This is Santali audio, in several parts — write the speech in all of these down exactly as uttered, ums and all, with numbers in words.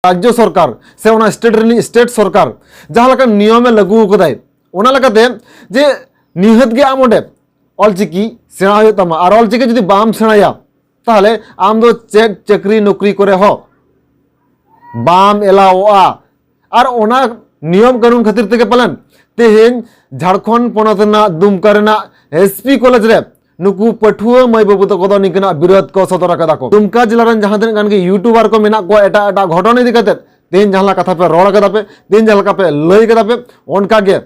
ᱨᱟᱡᱽᱡᱚ ᱥᱚᱨᱠᱟᱨ ᱥᱮ ᱚᱱᱟ ᱥᱴᱮᱴ ᱨᱤᱱᱤᱡ ᱥᱴᱮᱴ ᱥᱚᱨᱠᱟᱨ ᱡᱟᱦᱟᱸ ᱞᱮᱠᱟᱱ ᱱᱤᱭᱚᱢᱮ ᱞᱟᱹᱜᱩ ᱟᱠᱟᱫᱟᱭ, ᱚᱱᱟ ᱞᱮᱠᱟᱛᱮ ᱡᱮ ᱱᱤᱦᱟᱹᱛ ᱜᱮ ᱟᱢ ᱚᱸᱰᱮ ᱚᱞᱪᱤᱠᱤ ᱥᱮᱬᱟ ᱦᱩᱭᱩᱜ ᱛᱟᱢᱟ, ᱟᱨ ᱚᱞᱪᱤᱠᱤ ᱡᱩᱫᱤ ᱵᱟᱢ ᱥᱮᱬᱟᱭᱟ, ᱛᱟᱦᱚᱞᱮ ᱟᱢ ᱫᱚ ᱪᱮᱫ ᱪᱟᱹᱠᱨᱤ ᱱᱚᱠᱨᱤ ᱠᱚᱨᱮ ᱦᱚᱸ ᱵᱟᱢ ᱮᱞᱟᱣᱚᱜᱼᱟ᱾ ᱟᱨ ᱚᱱᱟ ᱱᱤᱭᱚᱢ ᱠᱟᱹᱱᱩᱱ ᱠᱷᱟᱹᱛᱤᱨ ᱛᱮᱜᱮ ᱯᱟᱞᱮᱱ ᱛᱮᱦᱮᱧ ᱡᱷᱟᱲᱠᱷᱚᱸᱰ ᱯᱚᱱᱚᱛ ᱨᱮᱱᱟᱜ ᱫᱩᱢᱠᱟ ᱨᱮᱱᱟᱜ ᱮᱥᱯᱤ ᱠᱚᱞᱮᱡᱽ ᱨᱮ ᱱᱩᱠᱩ ᱯᱟᱹᱴᱷᱩᱣᱟᱹ ᱢᱟᱹᱭ ᱵᱟᱹᱵᱩ ᱛᱟᱠᱚ ᱫᱚ ᱱᱤᱝᱠᱟᱹᱱᱟᱜ ᱵᱤᱨᱳᱫᱷ ᱠᱚ ᱥᱚᱫᱚᱨ ᱟᱠᱟᱫᱟ ᱠᱚ᱾ ᱫᱩᱢᱠᱟ ᱡᱮᱞᱟ ᱨᱮᱱ ᱡᱟᱦᱟᱸ ᱛᱤᱱᱟᱹᱜ ᱜᱟᱱ ᱜᱮ ᱭᱩᱴᱩᱵᱟᱨ ᱠᱚ ᱢᱮᱱᱟᱜ ᱠᱚᱣᱟ, ᱮᱴᱟᱜ ᱮᱴᱟᱜ ᱜᱷᱚᱴᱚᱱ ᱤᱫᱤ ᱠᱟᱛᱮ ᱛᱮᱦᱮᱧ ᱡᱟᱦᱟᱸ ᱞᱮᱠᱟ ᱠᱟᱛᱷᱟ ᱯᱮ ᱨᱚᱲ ᱠᱟᱫᱟ ᱯᱮ, ᱛᱮᱦᱮᱧ ᱡᱟᱦᱟᱸ ᱞᱮᱠᱟ ᱯᱮ ᱞᱟᱹᱭ ᱠᱟᱫᱟ ᱯᱮ, ᱚᱱᱠᱟ ᱜᱮ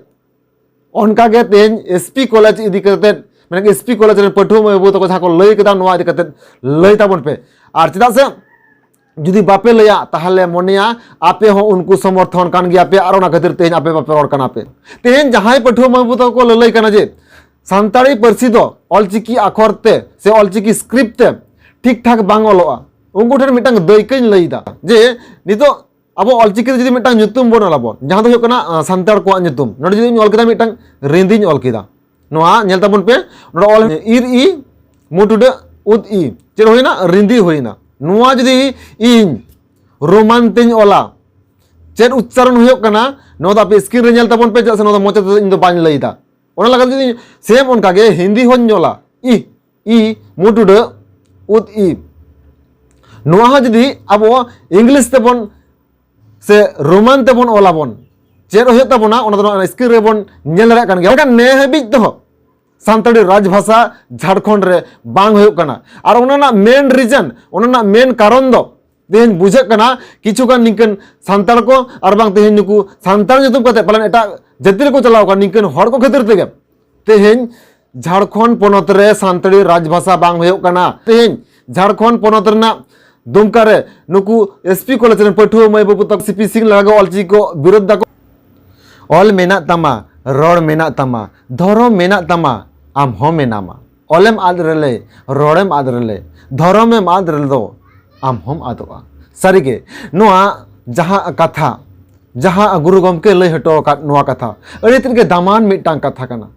ᱚᱱᱠᱟ ᱜᱮ ᱛᱮᱦᱮᱧ ᱮᱥᱯᱤ ᱠᱚᱞᱮᱡᱽ ᱤᱫᱤ ᱠᱟᱛᱮ, ᱢᱟᱱᱮ ᱮᱥᱯᱤ ᱠᱚᱞᱮᱡᱽ ᱨᱮᱱ ᱯᱟᱹᱴᱷᱩᱣᱟᱹ ᱢᱟᱹᱭ ᱵᱟᱹᱵᱩ ᱛᱟᱠᱚ ᱡᱟᱦᱟᱸ ᱠᱚ ᱞᱟᱹᱭ ᱠᱮᱫᱟ, ᱱᱚᱣᱟ ᱤᱫᱤ ᱠᱟᱛᱮ ᱞᱟᱹᱭ ᱛᱟᱵᱚᱱ ᱯᱮ᱾ ᱟᱨ ᱪᱮᱫᱟᱜ ᱥᱮ ᱡᱩᱫᱤ ᱵᱟᱯᱮ ᱞᱟᱹᱭᱟ, ᱛᱟᱦᱚᱞᱮ ᱢᱚᱱᱮᱭᱟ ᱟᱯᱮ ᱦᱚᱸ ᱩᱱᱠᱩ ᱥᱚᱢᱚᱨᱛᱷᱚᱱ ᱠᱟᱱ ᱜᱮᱭᱟ ᱯᱮ, ᱟᱨ ᱚᱱᱟ ᱠᱷᱟᱹᱛᱤᱨ ᱛᱮᱦᱮᱧ ᱟᱯᱮ ᱵᱟᱯᱮ ᱨᱚᱲ ᱠᱟᱱᱟ ᱯᱮ᱾ ᱛᱮᱦᱮᱧ ᱡᱟᱦᱟᱸᱭ ᱯᱟᱹᱴᱷᱩᱣᱟᱹ ᱢᱟᱹᱭ ᱵᱟᱹᱵᱩ ᱛᱟᱠᱚ ᱠᱚ ᱞᱟᱹᱞᱟᱹᱭ ᱠᱟᱱᱟ ᱡᱮ ᱥᱟᱱᱛᱟᱲᱤ ᱯᱟᱹᱨᱥᱤ ᱫᱚ ᱚᱞᱪᱤᱠᱤ ᱟᱠᱷᱚᱨ ᱛᱮ ᱥᱮ ᱚᱞᱪᱤᱠᱤ ᱥᱠᱨᱤᱯᱴ ᱛᱮ ᱴᱷᱤᱠ ᱴᱷᱟᱠ ᱵᱟᱝ ᱚᱞᱚᱜᱼᱟ, ᱩᱱᱠᱩ ᱴᱷᱮᱱ ᱢᱤᱫᱴᱟᱝ ᱫᱟᱹᱭᱠᱟᱹᱧ ᱞᱟᱹᱭᱫᱟ ᱡᱮ ᱱᱤᱛᱚᱜ ᱟᱵᱚ ᱚᱞᱪᱤᱠᱤ ᱛᱮ ᱡᱩᱫᱤ ᱢᱤᱫᱴᱟᱝ ᱧᱩᱛᱩᱢ ᱵᱚᱱ ᱚᱞᱟᱵᱚᱱ, ᱡᱟᱦᱟᱸ ᱫᱚ ᱦᱩᱭᱩᱜ ᱠᱟᱱᱟ, ᱟᱸ, ᱥᱟᱱᱛᱟᱲ ᱠᱚᱣᱟᱜ ᱧᱩᱛᱩᱢ, ᱱᱚᱰᱮ ᱡᱩᱫᱤ ᱤᱧ ᱚᱞ ᱠᱮᱫᱟ, ᱢᱤᱫᱴᱟᱝ ᱨᱤᱸᱫᱤᱧ ᱚᱞ ᱠᱮᱫᱟ, ᱱᱚᱣᱟ ᱧᱮᱞ ᱛᱟᱵᱚᱱ ᱯᱮ, ᱱᱚᱰᱮ ᱚᱞ ᱤᱨ ᱤ ᱢᱩ ᱴᱩᱰᱟᱹᱜ ᱩᱫ ᱤ, ᱪᱮᱫ ᱦᱩᱭᱱᱟ? ᱨᱤᱸᱫᱤ ᱦᱩᱭᱱᱟ᱾ ᱱᱚᱣᱟ ᱡᱩᱫᱤ ᱤᱧ ᱨᱳᱢᱟᱱ ᱛᱮᱧ ᱚᱞᱟ, ᱪᱮᱫ ᱩᱪᱪᱟᱨᱚᱱ ᱦᱩᱭᱩᱜ ᱠᱟᱱᱟ, ᱱᱚᱣᱟ ᱫᱚ ᱟᱯᱮ ᱥᱠᱨᱤᱱ ᱨᱮ ᱧᱮᱞ ᱛᱟᱵᱚᱱ ᱯᱮ, ᱪᱮᱫᱟᱜ ᱥᱮ ᱱᱚᱣᱟ ᱫᱚ ᱢᱚᱪᱟ ᱛᱮᱫᱚ ᱤᱧ ᱫᱚ ᱵᱟᱹᱧ ᱞᱟᱹᱭᱫᱟ᱾ ᱚᱱᱟ ᱞᱮᱠᱟᱛᱮ ᱡᱩᱫᱤ ᱥᱮᱢ ᱚᱱᱠᱟ ᱜᱮ ᱦᱤᱱᱫᱤ ᱦᱚᱸᱧ ᱚᱞᱟ, ᱤ, ᱤ, ᱢᱩ ᱴᱩᱰᱟᱹᱜ ᱩᱫ ᱤ, ᱱᱚᱣᱟ ᱦᱚᱸ ᱡᱩᱫᱤ ᱟᱵᱚ ᱤᱝᱞᱤᱥ ᱛᱮᱵᱚᱱ ᱥᱮ ᱨᱳᱢᱟᱱ ᱛᱮᱵᱚᱱ ᱚᱞᱟᱵᱚᱱ, ᱪᱮᱫ ᱦᱩᱭᱩᱜ ᱛᱟᱵᱚᱱᱟ, ᱚᱱᱟ ᱫᱚ ᱱᱚᱣᱟ ᱥᱠᱨᱤᱱ ᱨᱮᱵᱚᱱ ᱧᱮᱞ ᱫᱟᱲᱮᱭᱟᱜ ᱠᱟᱱ ᱜᱮᱭᱟ᱾ ᱢᱮᱱᱠᱷᱟᱱ ᱱᱮ ᱦᱟᱹᱵᱤᱡ ᱛᱮᱦᱚᱸ ᱥᱟᱱᱛᱟᱲᱤ ᱨᱟᱡᱽᱵᱷᱟᱥᱟ ᱡᱷᱟᱲᱠᱷᱚᱸᱰ ᱨᱮ ᱵᱟᱝ ᱦᱩᱭᱩᱜ ᱠᱟᱱᱟ᱾ ᱟᱨ ᱚᱱᱟ ᱨᱮᱱᱟᱜ ᱢᱮᱱ ᱨᱤᱡᱟᱱ, ᱚᱱᱟ ᱨᱮᱱᱟᱜ ᱢᱮᱱ ᱠᱟᱨᱚᱱ ᱫᱚ ᱛᱮᱦᱮᱧ ᱵᱩᱡᱷᱟᱹᱜ ᱠᱟᱱᱟ, ᱠᱤᱪᱷᱩ ᱜᱟᱱ ᱱᱤᱝᱠᱟᱹᱱ ᱥᱟᱱᱛᱟᱲ ᱠᱚ ᱟᱨ ᱵᱟᱝ ᱛᱮᱦᱮᱧ ᱱᱩᱠᱩ ᱥᱟᱱᱛᱟᱲ ᱧᱩᱛᱩᱢ ᱠᱟᱛᱮ ᱯᱟᱞᱮᱱ ᱮᱴᱟᱜ ᱡᱟᱹᱛᱤ ᱨᱮᱠᱚ ᱪᱟᱞᱟᱣ ᱠᱟᱱ ᱱᱤᱝᱠᱟᱹᱱ ᱦᱚᱲ ᱠᱚ ᱠᱷᱟᱹᱛᱤᱨ ᱛᱮᱜᱮ ᱛᱮᱦᱮᱧ ᱡᱷᱟᱲᱠᱷᱚᱸᱰ ᱯᱚᱱᱚᱛ ᱨᱮ ᱥᱟᱱᱛᱟᱲᱤ ᱨᱟᱡᱽᱵᱷᱟᱥᱟ ᱵᱟᱝ ᱦᱩᱭᱩᱜ ᱠᱟᱱᱟ᱾ ᱛᱮᱦᱮᱧ ᱡᱷᱟᱲᱠᱷᱚᱸᱰ ᱯᱚᱱᱚᱛ ᱨᱮᱱᱟᱜ ᱫᱩᱢᱠᱟ ᱨᱮ ᱱᱩᱠᱩ ᱮᱥᱯᱤ ᱠᱚᱞᱮᱡᱽ ᱨᱮᱱ ᱯᱟᱹᱴᱷᱩᱣᱟᱹ ᱢᱟᱹᱭ ᱵᱟᱹᱵᱩ ᱛᱟᱠᱚ ᱥᱤᱯᱤ ᱥᱤᱝ ᱞᱮᱠᱟ ᱜᱮ ᱚᱞᱪᱤᱠᱤ ᱠᱚ ᱵᱤᱨᱳᱫ ᱫᱟᱠᱚ᱾ ᱚᱞ ᱢᱮᱱᱟᱜ ᱛᱟᱢᱟ, ᱨᱚᱲ ᱢᱮᱱᱟᱜ ᱛᱟᱢᱟ, ᱫᱷᱚᱨᱚᱢ ᱢᱮᱱᱟᱜ ᱛᱟᱢᱟ, ᱟᱢ ᱦᱚᱸ ᱢᱮᱱᱟᱢᱟ᱾ ᱚᱞᱮᱢ ᱟᱫ ᱨᱮᱞᱮ, ᱨᱚᱲᱮᱢ ᱟᱫ ᱨᱮᱞᱮ, ᱫᱷᱚᱨᱚᱢᱮᱢ ᱟᱫ ᱨᱮᱫᱚ ᱟᱢ ᱦᱚᱸᱢ ᱟᱫᱚᱜᱼᱟ᱾ ᱥᱟᱹᱨᱤᱜᱮ ᱱᱚᱣᱟ ᱡᱟᱦᱟᱸ ᱠᱟᱛᱷᱟ, ᱡᱟᱦᱟᱸ ᱜᱩᱨᱩ ᱜᱚᱢᱠᱮ ᱞᱟᱹᱭ ᱦᱚᱴᱚ ᱟᱠᱟᱫ ᱱᱚᱣᱟ ᱠᱟᱛᱷᱟ, ᱟᱹᱰᱤ ᱛᱮᱫ ᱜᱮ ᱫᱟᱢᱟᱱ ᱢᱤᱫᱴᱟᱝ ᱠᱟᱛᱷᱟ ᱠᱟᱱᱟ᱾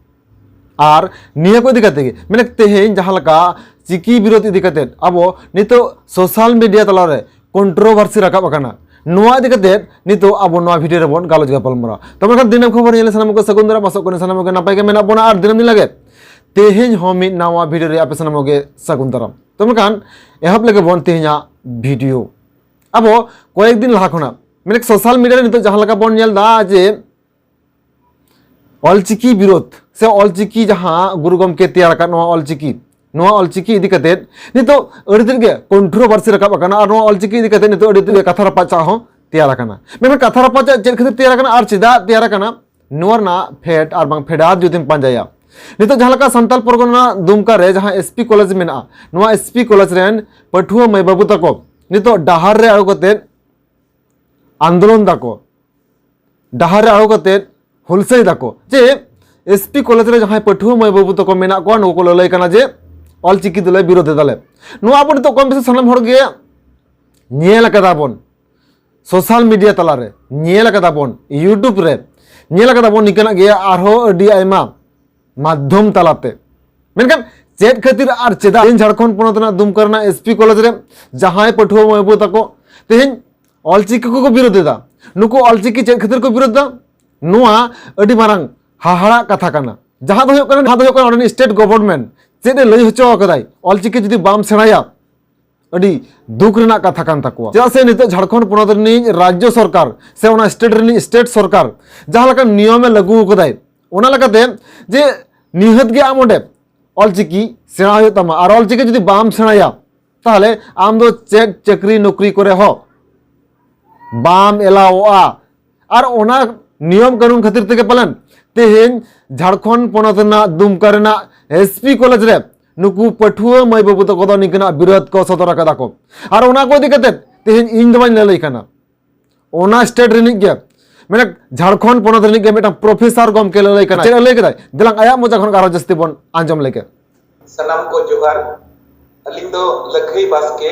ᱟᱨ ᱱᱤᱭᱟᱹ ᱠᱚ ᱤᱫᱤ ᱠᱟᱛᱮ ᱜᱮ, ᱢᱟᱱᱮ ᱛᱮᱦᱮᱧ ᱡᱟᱦᱟᱸ ᱞᱮᱠᱟ ᱪᱤᱠᱤ ᱵᱤᱨᱳᱫᱷ ᱤᱫᱤ ᱠᱟᱛᱮ ᱟᱵᱚ ᱱᱤᱛᱚᱜ ᱥᱳᱥᱟᱞ ᱢᱤᱰᱤᱭᱟ ᱛᱟᱞᱟᱨᱮ ᱠᱚᱱᱴᱨᱳᱵᱷᱟᱨᱥᱤ ᱨᱟᱠᱟᱵ ᱟᱠᱟᱱᱟ, ᱱᱚᱣᱟ ᱤᱫᱤ ᱠᱟᱛᱮ ᱱᱤᱛᱚᱜ ᱟᱵᱚ ᱱᱚᱣᱟ ᱵᱷᱤᱰᱤᱭᱳ ᱨᱮᱵᱚᱱ ᱜᱟᱞᱚᱪ ᱜᱟᱯᱟᱞᱢᱟᱨᱟᱣᱟ᱾ ᱛᱚᱵᱮ ᱠᱷᱟᱱ ᱫᱤᱱᱟᱹᱢ ᱠᱷᱚᱵᱚᱨ ᱧᱮᱞ ᱥᱟᱱᱟᱢ ᱠᱚ ᱥᱟᱹᱜᱩᱱ ᱫᱟᱨᱟᱢ, ᱟᱥᱚᱜ ᱠᱟᱱᱟ ᱥᱟᱱᱟᱢ ᱠᱚᱜᱮ ᱱᱟᱯᱟᱭ ᱜᱮ ᱢᱮᱱᱟᱜ ᱵᱚᱱᱟ ᱟᱨ ᱫᱤᱱᱟᱹᱢ ᱫᱤᱱ ᱞᱟᱜᱮ ᱛᱮᱦᱮᱧ ᱦᱚᱸ ᱢᱤᱫ ᱱᱟᱣᱟ ᱵᱷᱤᱰᱤᱭᱳ ᱨᱮ ᱟᱯᱮ ᱥᱟᱱᱟᱢ ᱠᱚᱜᱮ ᱥᱟᱹᱜᱩᱱ ᱫᱟᱨᱟᱢ᱾ ᱛᱚᱵᱮ ᱠᱷᱟᱱ ᱮᱦᱚᱵ ᱞᱮᱜᱮ ᱵᱚᱱ ᱛᱮᱦᱮᱧᱟᱜ ᱵᱷᱤᱰᱤᱭᱳ᱾ ᱟᱵᱚ ᱠᱚᱭᱮᱠ ᱫᱤᱱ ᱞᱟᱦᱟ ᱠᱷᱚᱱᱟᱜ ᱢᱟᱱᱮ ᱥᱳᱥᱟᱞ ᱢᱤᱰᱤᱭᱟ ᱨᱮ ᱱᱤᱛᱚᱜ ᱡᱟᱦᱟᱸ ᱞᱮᱠᱟ ᱵᱚᱱ ᱧᱮᱞ ᱮᱫᱟ ᱡᱮ ᱚᱞᱪᱤᱠᱤ ᱵᱤᱨᱳᱫᱷ ᱥᱮ ᱚᱞᱪᱤᱠᱤ ᱡᱟᱦᱟᱸ ᱜᱩᱨᱩ ᱜᱚᱢᱠᱮ ᱛᱮᱭᱟᱨ ᱟᱠᱟᱫ ᱱᱚᱣᱟ ᱚᱞᱪᱤᱠᱤ, ᱱᱚᱣᱟ ᱚᱞᱪᱤᱠᱤ ᱤᱫᱤ ᱠᱟᱛᱮ ᱱᱤᱛᱚᱜ ᱟᱹᱰᱤ ᱛᱮᱫ ᱜᱮ ᱠᱚᱱᱴᱨᱳᱵᱷᱟᱨᱥᱤ ᱨᱟᱠᱟᱵ ᱟᱠᱟᱱᱟ ᱟᱨ ᱱᱚᱣᱟ ᱚᱞᱪᱤᱠᱤ ᱤᱫᱤ ᱠᱟᱛᱮ ᱱᱤᱛᱚᱜ ᱟᱹᱰᱤ ᱛᱮᱫ ᱜᱮ ᱠᱟᱛᱷᱟ ᱨᱟᱯᱟᱪᱟᱜ ᱦᱚᱸ ᱛᱮᱭᱟᱨ ᱟᱠᱟᱱᱟ᱾ ᱢᱮᱱᱠᱷᱟᱱ ᱠᱟᱛᱷᱟ ᱨᱟᱯᱟᱪᱟᱜ ᱪᱮᱫ ᱠᱷᱟᱹᱛᱤᱨ ᱛᱮᱭᱟᱨ ᱟᱠᱟᱱᱟ ᱟᱨ ᱪᱮᱫᱟᱜ ᱛᱮᱭᱟᱨ ᱟᱠᱟᱱᱟ, ᱱᱚᱣᱟ ᱨᱮᱱᱟᱜ ᱯᱷᱮᱰ ᱟᱨ ᱵᱟᱝ ᱯᱷᱮᱰᱟᱛ ᱡᱩᱫᱤᱢ ᱯᱟᱸᱡᱟᱭᱟ, ᱱᱤᱛᱚᱜ ᱡᱟᱦᱟᱸ ᱞᱮᱠᱟ ᱥᱟᱱᱛᱟᱞ ᱯᱚᱨᱜᱚᱱᱟ ᱫᱩᱢᱠᱟ ᱨᱮ ᱡᱟᱦᱟᱸ ᱮᱥ ᱯᱤ ᱠᱚᱞᱮᱡᱽ ᱢᱮᱱᱟᱜᱼᱟ, ᱱᱚᱣᱟ ᱮᱥ ᱯᱤ ᱠᱚᱞᱮᱡᱽ ᱨᱮᱱ ᱯᱟᱹᱴᱷᱩᱣᱟᱹ ᱢᱟᱹᱭ ᱵᱟᱹᱵᱩ ᱛᱟᱠᱚ ᱱᱤᱛᱚᱜ ᱰᱟᱦᱟᱨ ᱨᱮ ᱟᱬᱜᱚ ᱠᱟᱛᱮ ᱟᱱᱫᱳᱞᱚᱱ ᱫᱟᱠᱚ, ᱰᱟᱦᱟᱨ ᱨᱮ ᱟᱬᱜᱚ ᱠᱟᱛᱮ ᱦᱩᱞᱥᱟᱹᱭ ᱫᱟᱠᱚ ᱡᱮ ᱮᱥ ᱯᱤ ᱠᱚᱞᱮᱡᱽ ᱨᱮ ᱡᱟᱦᱟᱸᱭ ᱯᱟᱹᱴᱷᱩᱣᱟᱹ ᱢᱟᱹᱭ ᱵᱟᱹᱵᱩ ᱛᱟᱠᱚ ᱢᱮᱱᱟᱜ ᱠᱚᱣᱟ, ᱱᱩᱠᱩ ᱠᱚ ᱞᱟᱹᱞᱟᱹᱭ ᱠᱟᱱᱟ ᱡᱮ ᱚᱞᱪᱤᱠᱤ ᱫᱚᱞᱮ ᱵᱤᱨᱳᱫᱷ ᱮᱫᱟᱞᱮ᱾ ᱱᱚᱣᱟ ᱟᱵᱚ ᱱᱤᱛᱚᱜ ᱠᱚᱢ ᱵᱮᱥᱤ ᱥᱟᱱᱟᱢ ᱦᱚᱲ ᱜᱮ ᱧᱮᱞ ᱟᱠᱟᱫᱟ ᱵᱚᱱ, ᱥᱳᱥᱟᱞ ᱢᱤᱰᱤᱭᱟ ᱛᱟᱞᱟᱨᱮ ᱧᱮᱞ ᱟᱠᱟᱫᱟ ᱵᱚᱱ, ᱤᱭᱩᱴᱩᱵᱽ ᱨᱮ ᱧᱮᱞ ᱟᱠᱟᱫᱟ ᱵᱚᱱ, ᱱᱤᱝᱠᱟᱹᱱᱟᱜ ᱜᱮ ᱟᱨᱦᱚᱸ ᱟᱹᱰᱤ ᱟᱭᱢᱟ ᱢᱟᱫᱽᱫᱷᱚᱢ ᱛᱟᱞᱟᱛᱮ᱾ ᱢᱮᱱᱠᱷᱟᱱ ᱪᱮᱫ ᱠᱷᱟᱹᱛᱤᱨ ᱟᱨ ᱪᱮᱫᱟᱜ ᱛᱮᱦᱮᱧ ᱡᱷᱟᱲᱠᱷᱚᱸᱰ ᱯᱚᱱᱚᱛ ᱨᱮᱱᱟᱜ ᱫᱩᱢᱠᱟ ᱨᱮᱱᱟᱜ ᱮᱥ ᱯᱤ ᱠᱚᱞᱮᱡᱽ ᱨᱮ ᱡᱟᱦᱟᱸᱭ ᱯᱟᱹᱴᱷᱩᱣᱟᱹ ᱢᱟᱹᱭ ᱵᱟᱹᱵᱩ ᱛᱟᱠᱚ ᱛᱮᱦᱮᱧ ᱚᱞᱪᱤᱠᱤ ᱠᱚᱠᱚ ᱵᱤᱨᱳᱫᱷ ᱮᱫᱟ? ᱱᱩᱠᱩ ᱚᱞᱪᱤᱠᱤ ᱪᱮᱫ ᱠᱷᱟᱹᱛᱤᱨ ᱠᱚ ᱵᱤᱨᱳᱫᱷ ᱮᱫᱟ? ᱱᱚᱣᱟ ᱟᱹᱰᱤ ᱢᱟᱨᱟᱝ ᱦᱟᱦᱟᱲᱟᱜ ᱠᱟᱛᱷᱟ ᱠᱟᱱᱟ᱾ ᱡᱟᱦᱟᱸ ᱫᱚ ᱦᱩᱭᱩᱜ ᱠᱟᱱᱟ, ᱡᱟᱦᱟᱸ ᱫᱚ ᱦᱩᱭᱩᱜ ᱠᱟᱱᱟ ᱚᱸᱰᱮᱱᱤᱡ ᱥᱴᱮᱴ ᱜᱚᱵᱷᱚᱨᱱᱢᱮᱱᱴ ᱪᱮᱫ ᱮ ᱞᱟᱹᱭ ᱦᱚᱪᱚ ᱟᱠᱟᱫᱟᱭ, ᱚᱞᱪᱤᱠᱤ ᱡᱩᱫᱤ ᱵᱟᱢ ᱥᱮᱬᱟᱭᱟ, ᱟᱹᱰᱤ ᱫᱩᱠ ᱨᱮᱱᱟᱜ ᱠᱟᱛᱷᱟ ᱠᱟᱱ ᱛᱟᱠᱚᱣᱟ᱾ ᱪᱮᱫᱟᱜ ᱥᱮ ᱱᱤᱛᱚᱜ ᱡᱷᱟᱲᱠᱷᱚᱸᱰ ᱯᱚᱱᱚᱛ ᱨᱤᱱᱤᱡ ᱨᱟᱡᱽᱡᱚ ᱥᱚᱨᱠᱟᱨ ᱥᱮ ᱚᱱᱟ ᱥᱴᱮᱴ ᱨᱤᱱᱤᱡ ᱥᱴᱮᱴ ᱥᱚᱨᱠᱟᱨ ᱡᱟᱦᱟᱸ ᱞᱮᱠᱟᱱ ᱱᱤᱭᱚᱢᱮ ᱞᱟᱹᱜᱩ ᱟᱠᱟᱫᱟᱭ, ᱚᱱᱟ ᱞᱮᱠᱟᱛᱮ ᱡᱮ ᱱᱤᱦᱟᱹᱛ ᱜᱮ ᱟᱢ ᱚᱸᱰᱮ ᱚᱞᱪᱤᱠᱤ ᱥᱮᱬᱟ ᱦᱩᱭᱩᱜ ᱛᱟᱢᱟ, ᱟᱨ ᱚᱞᱪᱤᱠᱤ ᱡᱩᱫᱤ ᱵᱟᱢ ᱥᱮᱬᱟᱭᱟ, ᱛᱟᱦᱚᱞᱮ ᱟᱢ ᱫᱚ ᱪᱮᱫ ᱪᱟᱹᱠᱨᱤ ᱱᱚᱠᱨᱤ ᱠᱚᱨᱮ ᱦᱚᱸ ᱵᱟᱢ ᱮᱞᱟᱣᱚᱜᱼᱟ᱾ ᱟᱨ ᱚᱱᱟ ᱱᱤᱭᱚᱢ ᱠᱟᱹᱱᱩᱱ ᱠᱷᱟᱹᱛᱤᱨ ᱛᱮᱜᱮ ᱯᱟᱞᱮᱱ ᱛᱮᱦᱮᱧ ᱡᱷᱟᱲᱠᱷᱚᱸᱰ ᱯᱚᱱᱚᱛ ᱨᱮᱱᱟᱜ ᱫᱩᱢᱠᱟ ᱨᱮᱱᱟᱜ ᱮᱥ ᱯᱤ ᱠᱚᱞᱮᱡᱽ ᱨᱮ ᱱᱩᱠᱩ ᱯᱟᱹᱴᱷᱩᱣᱟᱹ ᱢᱟᱹᱭ ᱵᱟᱹᱵᱩ ᱛᱟᱠᱚ ᱫᱚ ᱱᱤᱝᱠᱟᱹᱱᱟᱜ ᱵᱤᱨᱳᱫᱷ ᱠᱚ ᱥᱚᱫᱚᱨ ᱟᱠᱟᱫᱟ ᱠᱚ᱾ ᱟᱨ ᱚᱱᱟ ᱠᱚ ᱤᱫᱤ ᱠᱟᱛᱮ ᱛᱮᱦᱮᱧ ᱤᱧ ᱫᱚ ᱵᱟᱹᱧ ᱞᱟᱹᱞᱟᱹᱭ ᱠᱟᱱᱟ, ᱚᱱᱟ ᱥᱴᱮᱴ ᱨᱤᱱᱤᱡ ᱜᱮ, ᱢᱟᱱᱮ ᱡᱷᱟᱲᱠᱷᱚᱸᱰ ᱯᱚᱱᱚᱛ ᱨᱤᱱᱤᱡ ᱜᱮ ᱢᱤᱫᱴᱟᱝ ᱯᱨᱚᱯᱷᱮᱥᱟᱨ ᱜᱚᱢᱠᱮ ᱞᱟᱹᱞᱟᱹᱭ ᱠᱟᱱᱟ᱾ ᱪᱮᱫ ᱮ ᱞᱟᱹᱭ ᱠᱮᱫᱟᱭ? ᱫᱮᱞᱟᱝ ᱟᱭᱟᱜ ᱢᱚᱪᱟ ᱠᱷᱚᱱ ᱟᱨᱚ ᱡᱟᱹᱥᱛᱤ ᱵᱚᱱ ᱟᱸᱡᱚᱢ ᱞᱮᱜᱮ᱾ ᱥᱟᱱᱟᱢ ᱠᱚ ᱡᱚᱦᱟᱨ᱾ ᱟᱹᱞᱤᱧ ᱫᱚ ᱞᱟᱹᱠᱷᱟᱹᱭ ᱵᱟᱥᱠᱮ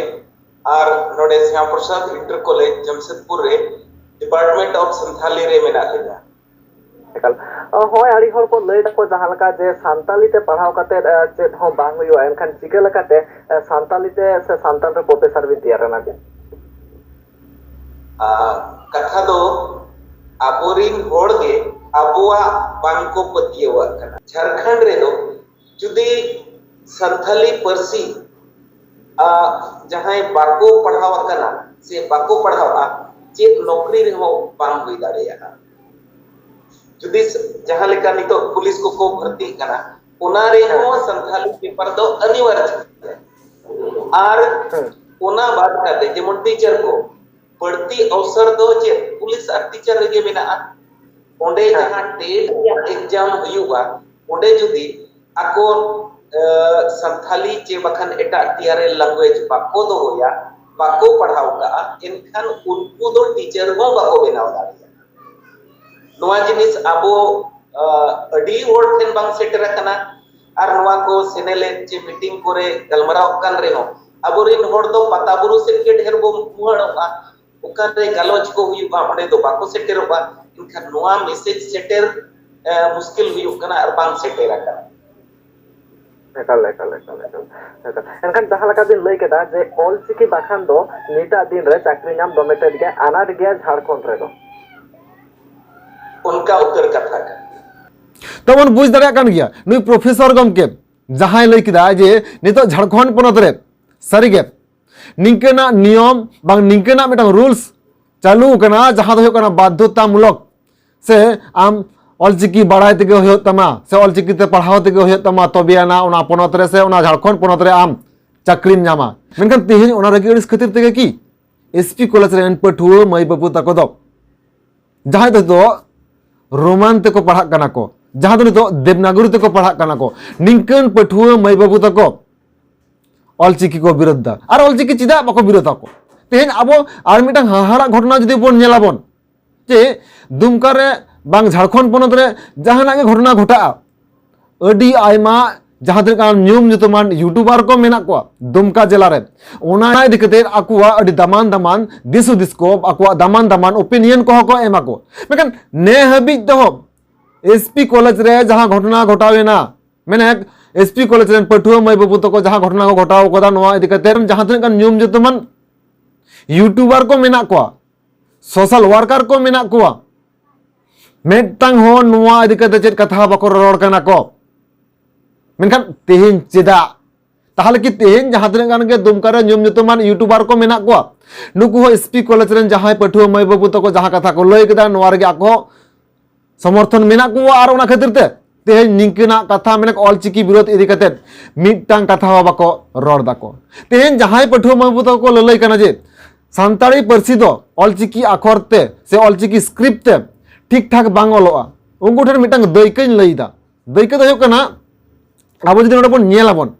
ᱟᱨ ᱱᱚᱰᱮ ᱥᱭᱟᱢ ᱯᱨᱚᱥᱟᱫᱽ ᱤᱱᱴᱟᱨ ᱠᱚᱞᱮᱡᱽ ᱡᱟᱢᱥᱮᱫᱽᱯᱩᱨ ᱨᱮ ᱰᱤᱯᱟᱨᱴᱢᱮᱱᱴ ᱚᱯᱷ ᱥᱟᱱᱛᱷᱟᱞᱤ ᱨᱮ ᱢᱮᱱᱟᱜ ᱞᱤᱧᱟ᱾ ᱮᱠᱟᱞ᱾ ᱚ, ᱦᱳᱭ, ᱟᱹᱰᱤ ᱦᱚᱲ ᱠᱚ ᱞᱟᱹᱭ ᱫᱟᱠᱚ ᱡᱟᱦᱟᱸ ᱞᱮᱠᱟ ᱡᱮ ᱥᱟᱱᱛᱟᱞᱤ ᱛᱮ ᱯᱟᱲᱦᱟᱣ ᱠᱟᱛᱮᱫ, ᱮ, ᱪᱮᱫ ᱦᱚᱸ ᱵᱟᱝ ᱦᱩᱭᱩᱜᱼᱟ, ᱮᱱᱠᱷᱟᱱ ᱪᱤᱠᱟᱹ ᱞᱮᱠᱟᱛᱮ, ᱮ, ᱥᱟᱱᱛᱟᱞᱤ ᱛᱮ ᱥᱮ ᱥᱟᱱᱛᱟᱲ ᱨᱮ ᱯᱨᱚᱯᱷᱮᱥᱟᱨ ᱵᱤᱱ ᱛᱮᱭᱟᱨ ᱮᱱᱟ ᱵᱤᱱ? ᱟᱨ ᱠᱟᱛᱷᱟ ᱫᱚ ᱟᱵᱚᱨᱤᱱ ᱦᱚᱲ ᱜᱮ ᱟᱵᱚᱣᱟᱜ ᱵᱟᱝ ᱠᱚ ᱯᱟᱹᱛᱭᱟᱹᱣᱟᱜ ᱠᱟᱱᱟ᱾ ᱡᱷᱟᱲᱠᱷᱚᱸᱰ ᱨᱮᱫᱚ ᱡᱩᱫᱤ ᱥᱟᱱᱛᱷᱟᱞᱤ ᱯᱟᱹᱨᱥᱤ ᱟᱜ ᱡᱟᱦᱟᱸᱭ ᱵᱟᱠᱚ ᱯᱟᱲᱦᱟᱣ ᱟᱠᱟᱱᱟ ᱥᱮ ᱵᱟᱠᱚ ᱯᱟᱲᱦᱟᱣᱟ, ᱪᱮᱫ ᱱᱚᱠᱨᱤ ᱨᱮᱦᱚᱸ ᱵᱟᱝ ᱦᱩᱭ ᱫᱟᱲᱮᱭᱟᱜᱼᱟ᱾ ᱡᱩᱫᱤ ᱥ- ᱡᱟᱦᱟᱸ ᱞᱮᱠᱟ ᱱᱤᱛᱚᱜ ᱯᱩᱞᱤᱥ ᱠᱚᱠᱚ ᱵᱷᱚᱨᱛᱤᱜ ᱠᱟᱱᱟ, ᱚᱱᱟ ᱨᱮᱦᱚᱸ ᱥᱟᱱᱛᱷᱟᱞᱤ ᱯᱮᱯᱟᱨ ᱫᱚ ᱚᱱᱤᱵᱟᱨᱡᱚ ᱜᱮᱭᱟ᱾ ᱟᱨ ᱚᱱᱟ ᱵᱟᱫ ᱠᱟᱛᱮ ᱡᱮᱢᱚᱱ ᱴᱤᱪᱟᱨ ᱠᱚ, ᱵᱟᱹᱲᱛᱤ ᱚᱯᱥᱚᱨ ᱫᱚ ᱪᱮᱫ ᱯᱩᱞᱤᱥ ᱟᱨ ᱴᱤᱪᱟᱨ ᱨᱮᱜᱮ ᱢᱮᱱᱟᱜᱼᱟ᱾ ᱚᱸᱰᱮ ᱦᱮᱸ᱾ ᱡᱟᱦᱟᱸ ᱴᱮᱴ ᱨᱮᱭᱟᱜ ᱮᱠᱡᱟᱢ ᱦᱩᱭᱩᱜᱼᱟ, ᱚᱸᱰᱮ ᱡᱩᱫᱤ ᱟᱠᱚ ᱮ, ᱥᱟᱱᱛᱷᱟᱞᱤ ᱪᱮ ᱵᱟᱠᱷᱟᱱ ᱮᱴᱟᱜ ᱴᱤᱭᱟᱨᱮᱞ ᱞᱮᱝᱜᱩᱭᱮᱡᱽ ᱵᱟᱠᱚ ᱫᱚᱦᱚᱭᱟ, ᱵᱟᱠᱚ ᱯᱟᱲᱦᱟᱣ ᱠᱟᱜᱼᱟ, ᱮᱱᱠᱷᱟᱱ ᱩᱱᱠᱩ ᱫᱚ ᱴᱤᱪᱟᱨ ᱦᱚᱸ ᱵᱟᱠᱚ ᱵᱮᱱᱟᱣ ᱫᱟᱲᱮᱭᱟᱜᱼᱟ᱾ ᱱᱚᱣᱟ ᱡᱤᱱᱤᱥ ᱟᱵᱚ ᱟᱹᱰᱤ ᱦᱚᱲ ᱴᱷᱮᱱ ᱵᱟᱝ ᱥᱮᱴᱮᱨ ᱟᱠᱟᱱᱟ᱾ ᱟᱨ ᱱᱚᱣᱟ ᱠᱚ ᱥᱮᱱᱮᱞᱮᱫ ᱪᱮ ᱢᱤᱴᱤᱝ ᱠᱚᱨᱮ ᱜᱟᱞᱢᱟᱨᱟᱣ ᱠᱟᱱ ᱨᱮᱦᱚᱸ ᱟᱵᱚᱨᱮᱱ ᱦᱚᱲ ᱫᱚ ᱯᱟᱛᱟ ᱵᱩᱨᱩ ᱥᱮᱫ ᱜᱮ ᱰᱷᱮᱨ ᱵᱚᱱ ᱢᱩᱦᱟᱹᱲᱚᱜᱼᱟ᱾ ᱚᱠᱟᱨᱮ ᱜᱟᱞᱚᱪ ᱠᱚ ᱦᱩᱭᱩᱜᱼᱟ, ᱚᱸᱰᱮ ᱫᱚ ᱵᱟᱠᱚ ᱥᱮᱴᱮᱨᱚᱜᱼᱟ᱾ ᱮᱱᱠᱷᱟᱱ ᱱᱚᱣᱟ ᱢᱮᱥᱮᱡᱽ ᱥᱮᱴᱮᱨ ᱮ, ᱢᱩᱥᱠᱤᱞ ᱦᱩᱭᱩᱜ ᱠᱟᱱᱟ ᱟᱨ ᱵᱟᱝ ᱥᱮᱴᱮᱨ ᱟᱠᱟᱱᱟ᱾ ᱮᱠᱟᱞ, ᱮᱠᱟᱞ, ᱮᱠᱟᱞ, ᱮᱠᱟᱞ, ᱮᱠᱟᱞ᱾ ᱮᱱᱠᱷᱟᱱ ᱡᱟᱦᱟᱸ ᱞᱮᱠᱟ ᱵᱤᱱ ᱞᱟᱹᱭ ᱠᱮᱫᱟ ᱡᱮ ᱚᱞᱪᱤᱠᱤ ᱵᱟᱠᱷᱟᱱ ᱫᱚ ᱱᱤᱛᱟᱜ ᱫᱤᱱ ᱨᱮ ᱪᱟᱹᱠᱨᱤ ᱧᱟᱢ ᱫᱚᱢᱮ ᱛᱮᱫ ᱜᱮ ᱟᱱᱟᱴ ᱜᱮᱭᱟ ᱡᱷᱟᱲᱠᱷᱚᱸᱰ ᱨᱮᱫᱚ᱾ ᱚᱱᱠᱟ ᱩᱛᱟᱹᱨ ᱠᱟᱛᱷᱟ ᱠᱟᱱᱟ᱾ ᱛᱚ ᱵᱚᱱ ᱵᱩᱡᱽ ᱫᱟᱲᱮᱭᱟᱜ ᱠᱟᱱ ᱜᱮᱭᱟ, ᱱᱩᱭ ᱯᱨᱚᱯᱷᱮᱥᱚᱨ ᱜᱚᱢᱠᱮ ᱡᱟᱦᱟᱸᱭ ᱞᱟᱹᱭ ᱠᱮᱫᱟ ᱡᱮ ᱱᱤᱛᱚᱜ ᱡᱷᱟᱲᱠᱷᱚᱸᱰ ᱯᱚᱱᱚᱛ ᱨᱮ ᱥᱟᱹᱨᱤᱜᱮ ᱱᱤᱝᱠᱟᱹᱱᱟᱜ ᱱᱤᱭᱚᱢ ᱵᱟᱝ ᱱᱤᱝᱠᱟᱹᱱᱟᱜ ᱢᱤᱫᱴᱟᱝ ᱨᱩᱞᱥ ᱪᱟᱹᱞᱩ ᱟᱠᱟᱱᱟ, ᱡᱟᱦᱟᱸ ᱫᱚ ᱦᱩᱭᱩᱜ ᱠᱟᱱᱟ ᱵᱟᱫᱽᱫᱷᱚᱛᱟᱢᱩᱞᱚᱠ, ᱥᱮ ᱟᱢ ᱚᱞᱪᱤᱠᱤ ᱵᱟᱲᱟᱭ ᱛᱮᱜᱮ ᱦᱩᱭᱩᱜ ᱛᱟᱢᱟ, ᱥᱮ ᱚᱞᱪᱤᱠᱤ ᱛᱮ ᱯᱟᱲᱦᱟᱣ ᱛᱮᱜᱮ ᱦᱩᱭᱩᱜ ᱛᱟᱢᱟ, ᱛᱚᱵᱮ ᱟᱱᱟᱜ ᱚᱱᱟ ᱯᱚᱱᱚᱛ ᱨᱮ ᱥᱮ ᱚᱱᱟ ᱡᱷᱟᱲᱠᱷᱚᱸᱰ ᱯᱚᱱᱚᱛ ᱨᱮ ᱟᱢ ᱪᱟᱹᱠᱨᱤᱢ ᱧᱟᱢᱟ᱾ ᱢᱮᱱᱠᱷᱟᱱ ᱛᱮᱦᱮᱧ ᱚᱱᱟ ᱨᱮᱜᱮ ᱟᱹᱲᱤᱥ ᱠᱷᱟᱹᱛᱤᱨ ᱛᱮᱜᱮ ᱠᱤ ᱮᱥ ᱯᱤ ᱠᱚᱞᱮᱡᱽ ᱨᱮᱱ ᱯᱟᱹᱴᱷᱩᱣᱟᱹ ᱢᱟᱹᱭ ᱵᱟᱹᱵᱩ ᱛᱟᱠᱚ ᱫᱚ, ᱡᱟᱦᱟᱸᱭ ᱫᱚ ᱨᱳᱢᱟᱱ ᱛᱮᱠᱚ ᱯᱟᱲᱦᱟᱜ ᱠᱟᱱᱟ ᱠᱚ, ᱡᱟᱦᱟᱸ ᱫᱚ ᱱᱤᱛᱚᱜ ᱫᱮᱵᱽᱱᱟᱜᱚᱨᱤ ᱛᱮᱠᱚ ᱯᱟᱲᱦᱟᱜ ᱠᱟᱱᱟ ᱠᱚ, ᱱᱤᱝᱠᱟᱹᱱ ᱯᱟᱹᱴᱷᱩᱣᱟᱹ ᱢᱟᱹᱭ ᱵᱟᱹᱵᱩ ᱛᱟᱠᱚ ᱚᱞᱪᱤᱠᱤ ᱠᱚ ᱵᱤᱨᱳᱫᱷ ᱫᱟ᱾ ᱟᱨ ᱚᱞᱪᱤᱠᱤ ᱪᱮᱫᱟᱜ ᱵᱟᱠᱚ ᱵᱤᱨᱳᱫᱷ ᱟᱠᱚ? ᱛᱮᱦᱮᱧ ᱟᱵᱚ ᱟᱨ ᱢᱤᱫᱴᱟᱝ ᱦᱟᱦᱟᱲᱟᱜ ᱜᱷᱚᱴᱚᱱᱟ ᱡᱩᱫᱤ ᱵᱚᱱ ᱧᱮᱞᱟᱵᱚᱱ, ᱡᱮ ᱫᱩᱢᱠᱟ ᱨᱮ ᱵᱟᱝ ᱡᱷᱟᱲᱠᱷᱚᱸᱰ ᱯᱚᱱᱚᱛ ᱨᱮ ᱡᱟᱦᱟᱱᱟᱜ ᱜᱮ ᱜᱷᱚᱴᱚᱱᱟ ᱜᱷᱚᱴᱟᱜᱼᱟ, ᱟᱹᱰᱤ ᱟᱭᱢᱟ ᱡᱟᱦᱟᱸ ᱛᱤᱱᱟᱹᱜ ᱜᱟᱱ ᱧᱩᱢ ᱧᱩᱛᱩᱢᱟᱱ ᱭᱩᱴᱩᱵᱟᱨ ᱠᱚ ᱢᱮᱱᱟᱜ ᱠᱚᱣᱟ ᱫᱩᱢᱠᱟ ᱡᱮᱞᱟ ᱨᱮ, ᱚᱱᱟ ᱤᱫᱤ ᱠᱟᱛᱮ ᱟᱠᱚᱣᱟᱜ ᱟᱹᱰᱤ ᱫᱟᱢᱟᱱ ᱫᱟᱢᱟᱱ ᱫᱤᱥ ᱦᱩᱫᱤᱥ ᱠᱚ, ᱟᱠᱚᱣᱟᱜ ᱫᱟᱢᱟᱱ ᱫᱟᱢᱟᱱ ᱳᱯᱤᱱᱤᱭᱚᱱ ᱠᱚᱦᱚᱸ ᱠᱚ ᱮᱢᱟ ᱠᱚ᱾ ᱢᱮᱱᱠᱷᱟᱱ ᱱᱮ ᱦᱟᱹᱵᱤᱡ ᱛᱮᱦᱚᱸ ᱮᱥ ᱯᱤ ᱠᱚᱞᱮᱡᱽ ᱨᱮ ᱡᱟᱦᱟᱸ ᱜᱷᱚᱴᱚᱱᱟ ᱜᱷᱚᱴᱟᱣ ᱮᱱᱟ, ᱢᱮᱱᱮᱫ ᱮᱥ ᱯᱤ ᱠᱚᱞᱮᱡᱽ ᱨᱮᱱ ᱯᱟᱹᱴᱷᱩᱣᱟᱹ ᱢᱟᱹᱭ ᱵᱟᱹᱵᱩ ᱛᱟᱠᱚ ᱡᱟᱦᱟᱸ ᱜᱷᱚᱴᱚᱱᱟ ᱠᱚ ᱜᱷᱚᱴᱟᱣ ᱠᱟᱫᱟ, ᱱᱚᱣᱟ ᱤᱫᱤ ᱠᱟᱛᱮ ᱡᱟᱦᱟᱸ ᱛᱤᱱᱟᱹᱜ ᱜᱟᱱ ᱧᱩᱢ ᱧᱩᱛᱩᱢᱟᱱ ᱭᱩᱴᱩᱵᱟᱨ ᱠᱚ ᱢᱮᱱᱟᱜ ᱠᱚᱣᱟ, ᱥᱳᱥᱟᱞ ᱣᱟᱨᱠᱟᱨ ᱠᱚ ᱢᱮᱱᱟᱜ ᱠᱚᱣᱟ, ᱢᱤᱫᱴᱟᱝ ᱦᱚᱸ ᱱᱚᱣᱟ ᱤᱫᱤ ᱠᱟᱛᱮ ᱪᱮᱫ ᱠᱟᱛᱷᱟ ᱦᱚᱸ ᱵᱟᱠᱚ ᱨᱚᱲ ᱠᱟᱱᱟ ᱠᱚ᱾ ᱢᱮᱱᱠᱷᱟᱱ ᱛᱮᱦᱮᱧ ᱪᱮᱫᱟᱜ? ᱛᱟᱦᱚᱞᱮ ᱠᱤ ᱛᱮᱦᱮᱧ ᱡᱟᱦᱟᱸ ᱛᱤᱱᱟᱹᱜ ᱜᱟᱱ ᱜᱮ ᱫᱩᱢᱠᱟ ᱨᱮ ᱧᱩᱢ ᱧᱩᱛᱩᱢᱟᱱ ᱭᱩᱴᱩᱵᱟᱨ ᱠᱚ ᱢᱮᱱᱟᱜ ᱠᱚᱣᱟ, ᱱᱩᱠᱩ ᱦᱚᱸ ᱮᱥ ᱯᱤ ᱠᱚᱞᱮᱡᱽ ᱨᱮᱱ ᱡᱟᱦᱟᱸᱭ ᱯᱟᱹᱴᱷᱩᱣᱟᱹ ᱢᱟᱹᱭ ᱵᱟᱹᱵᱩ ᱛᱟᱠᱚ ᱡᱟᱦᱟᱸ ᱠᱟᱛᱷᱟ ᱠᱚ ᱞᱟᱹᱭ ᱠᱮᱫᱟ, ᱱᱚᱣᱟ ᱨᱮᱜᱮ ᱟᱠᱚ ᱥᱚᱢᱚᱨᱛᱷᱚᱱ ᱢᱮᱱᱟᱜ ᱠᱚᱣᱟ ᱟᱨ ᱚᱱᱟ ᱠᱷᱟᱹᱛᱤᱨ ᱛᱮ ᱛᱮᱦᱮᱧ ᱱᱤᱝᱠᱟᱹᱱᱟᱜ ᱠᱟᱛᱷᱟ, ᱢᱮᱱᱟᱜ ᱚᱞᱪᱤᱠᱤ ᱵᱤᱨᱳᱫᱷ ᱤᱫᱤ ᱠᱟᱛᱮ ᱢᱤᱫᱴᱟᱝ ᱠᱟᱛᱷᱟ ᱦᱚᱸ ᱵᱟᱠᱚ ᱨᱚᱲ ᱫᱟᱠᱚ᱾ ᱛᱮᱦᱮᱧ ᱡᱟᱦᱟᱸᱭ ᱯᱟᱹᱴᱷᱩᱣᱟᱹ ᱢᱟᱹᱭ ᱵᱟᱹᱵᱩ ᱛᱟᱠᱚ ᱠᱚ ᱞᱟᱹᱞᱟᱹᱭ ᱠᱟᱱᱟ ᱡᱮ ᱥᱟᱱᱛᱟᱲᱤ ᱯᱟᱹᱨᱥᱤ ᱫᱚ ᱚᱞᱪᱤᱠᱤ ᱟᱠᱷᱚᱨ ᱛᱮ ᱥᱮ ᱚᱞᱪᱤᱠᱤ ᱥᱠᱨᱤᱯᱴ ᱛᱮ ᱴᱷᱤᱠ ᱴᱷᱟᱠ ᱵᱟᱝ ᱚᱞᱚᱜᱼᱟ, ᱩᱱᱠᱩ ᱴᱷᱮᱱ ᱢᱤᱫᱴᱟᱝ ᱫᱟᱹᱭᱠᱟᱹᱧ ᱞᱟᱹᱭᱫᱟ᱾ ᱫᱟᱹᱭᱠᱟᱹ ᱫᱚ ᱦᱩᱭᱩᱜ ᱠᱟᱱᱟ, ᱟᱵᱚ ᱡᱩᱫᱤ ᱱᱚᱰᱮ ᱵᱚᱱ ᱧᱮᱞ ᱟᱵᱚᱱ,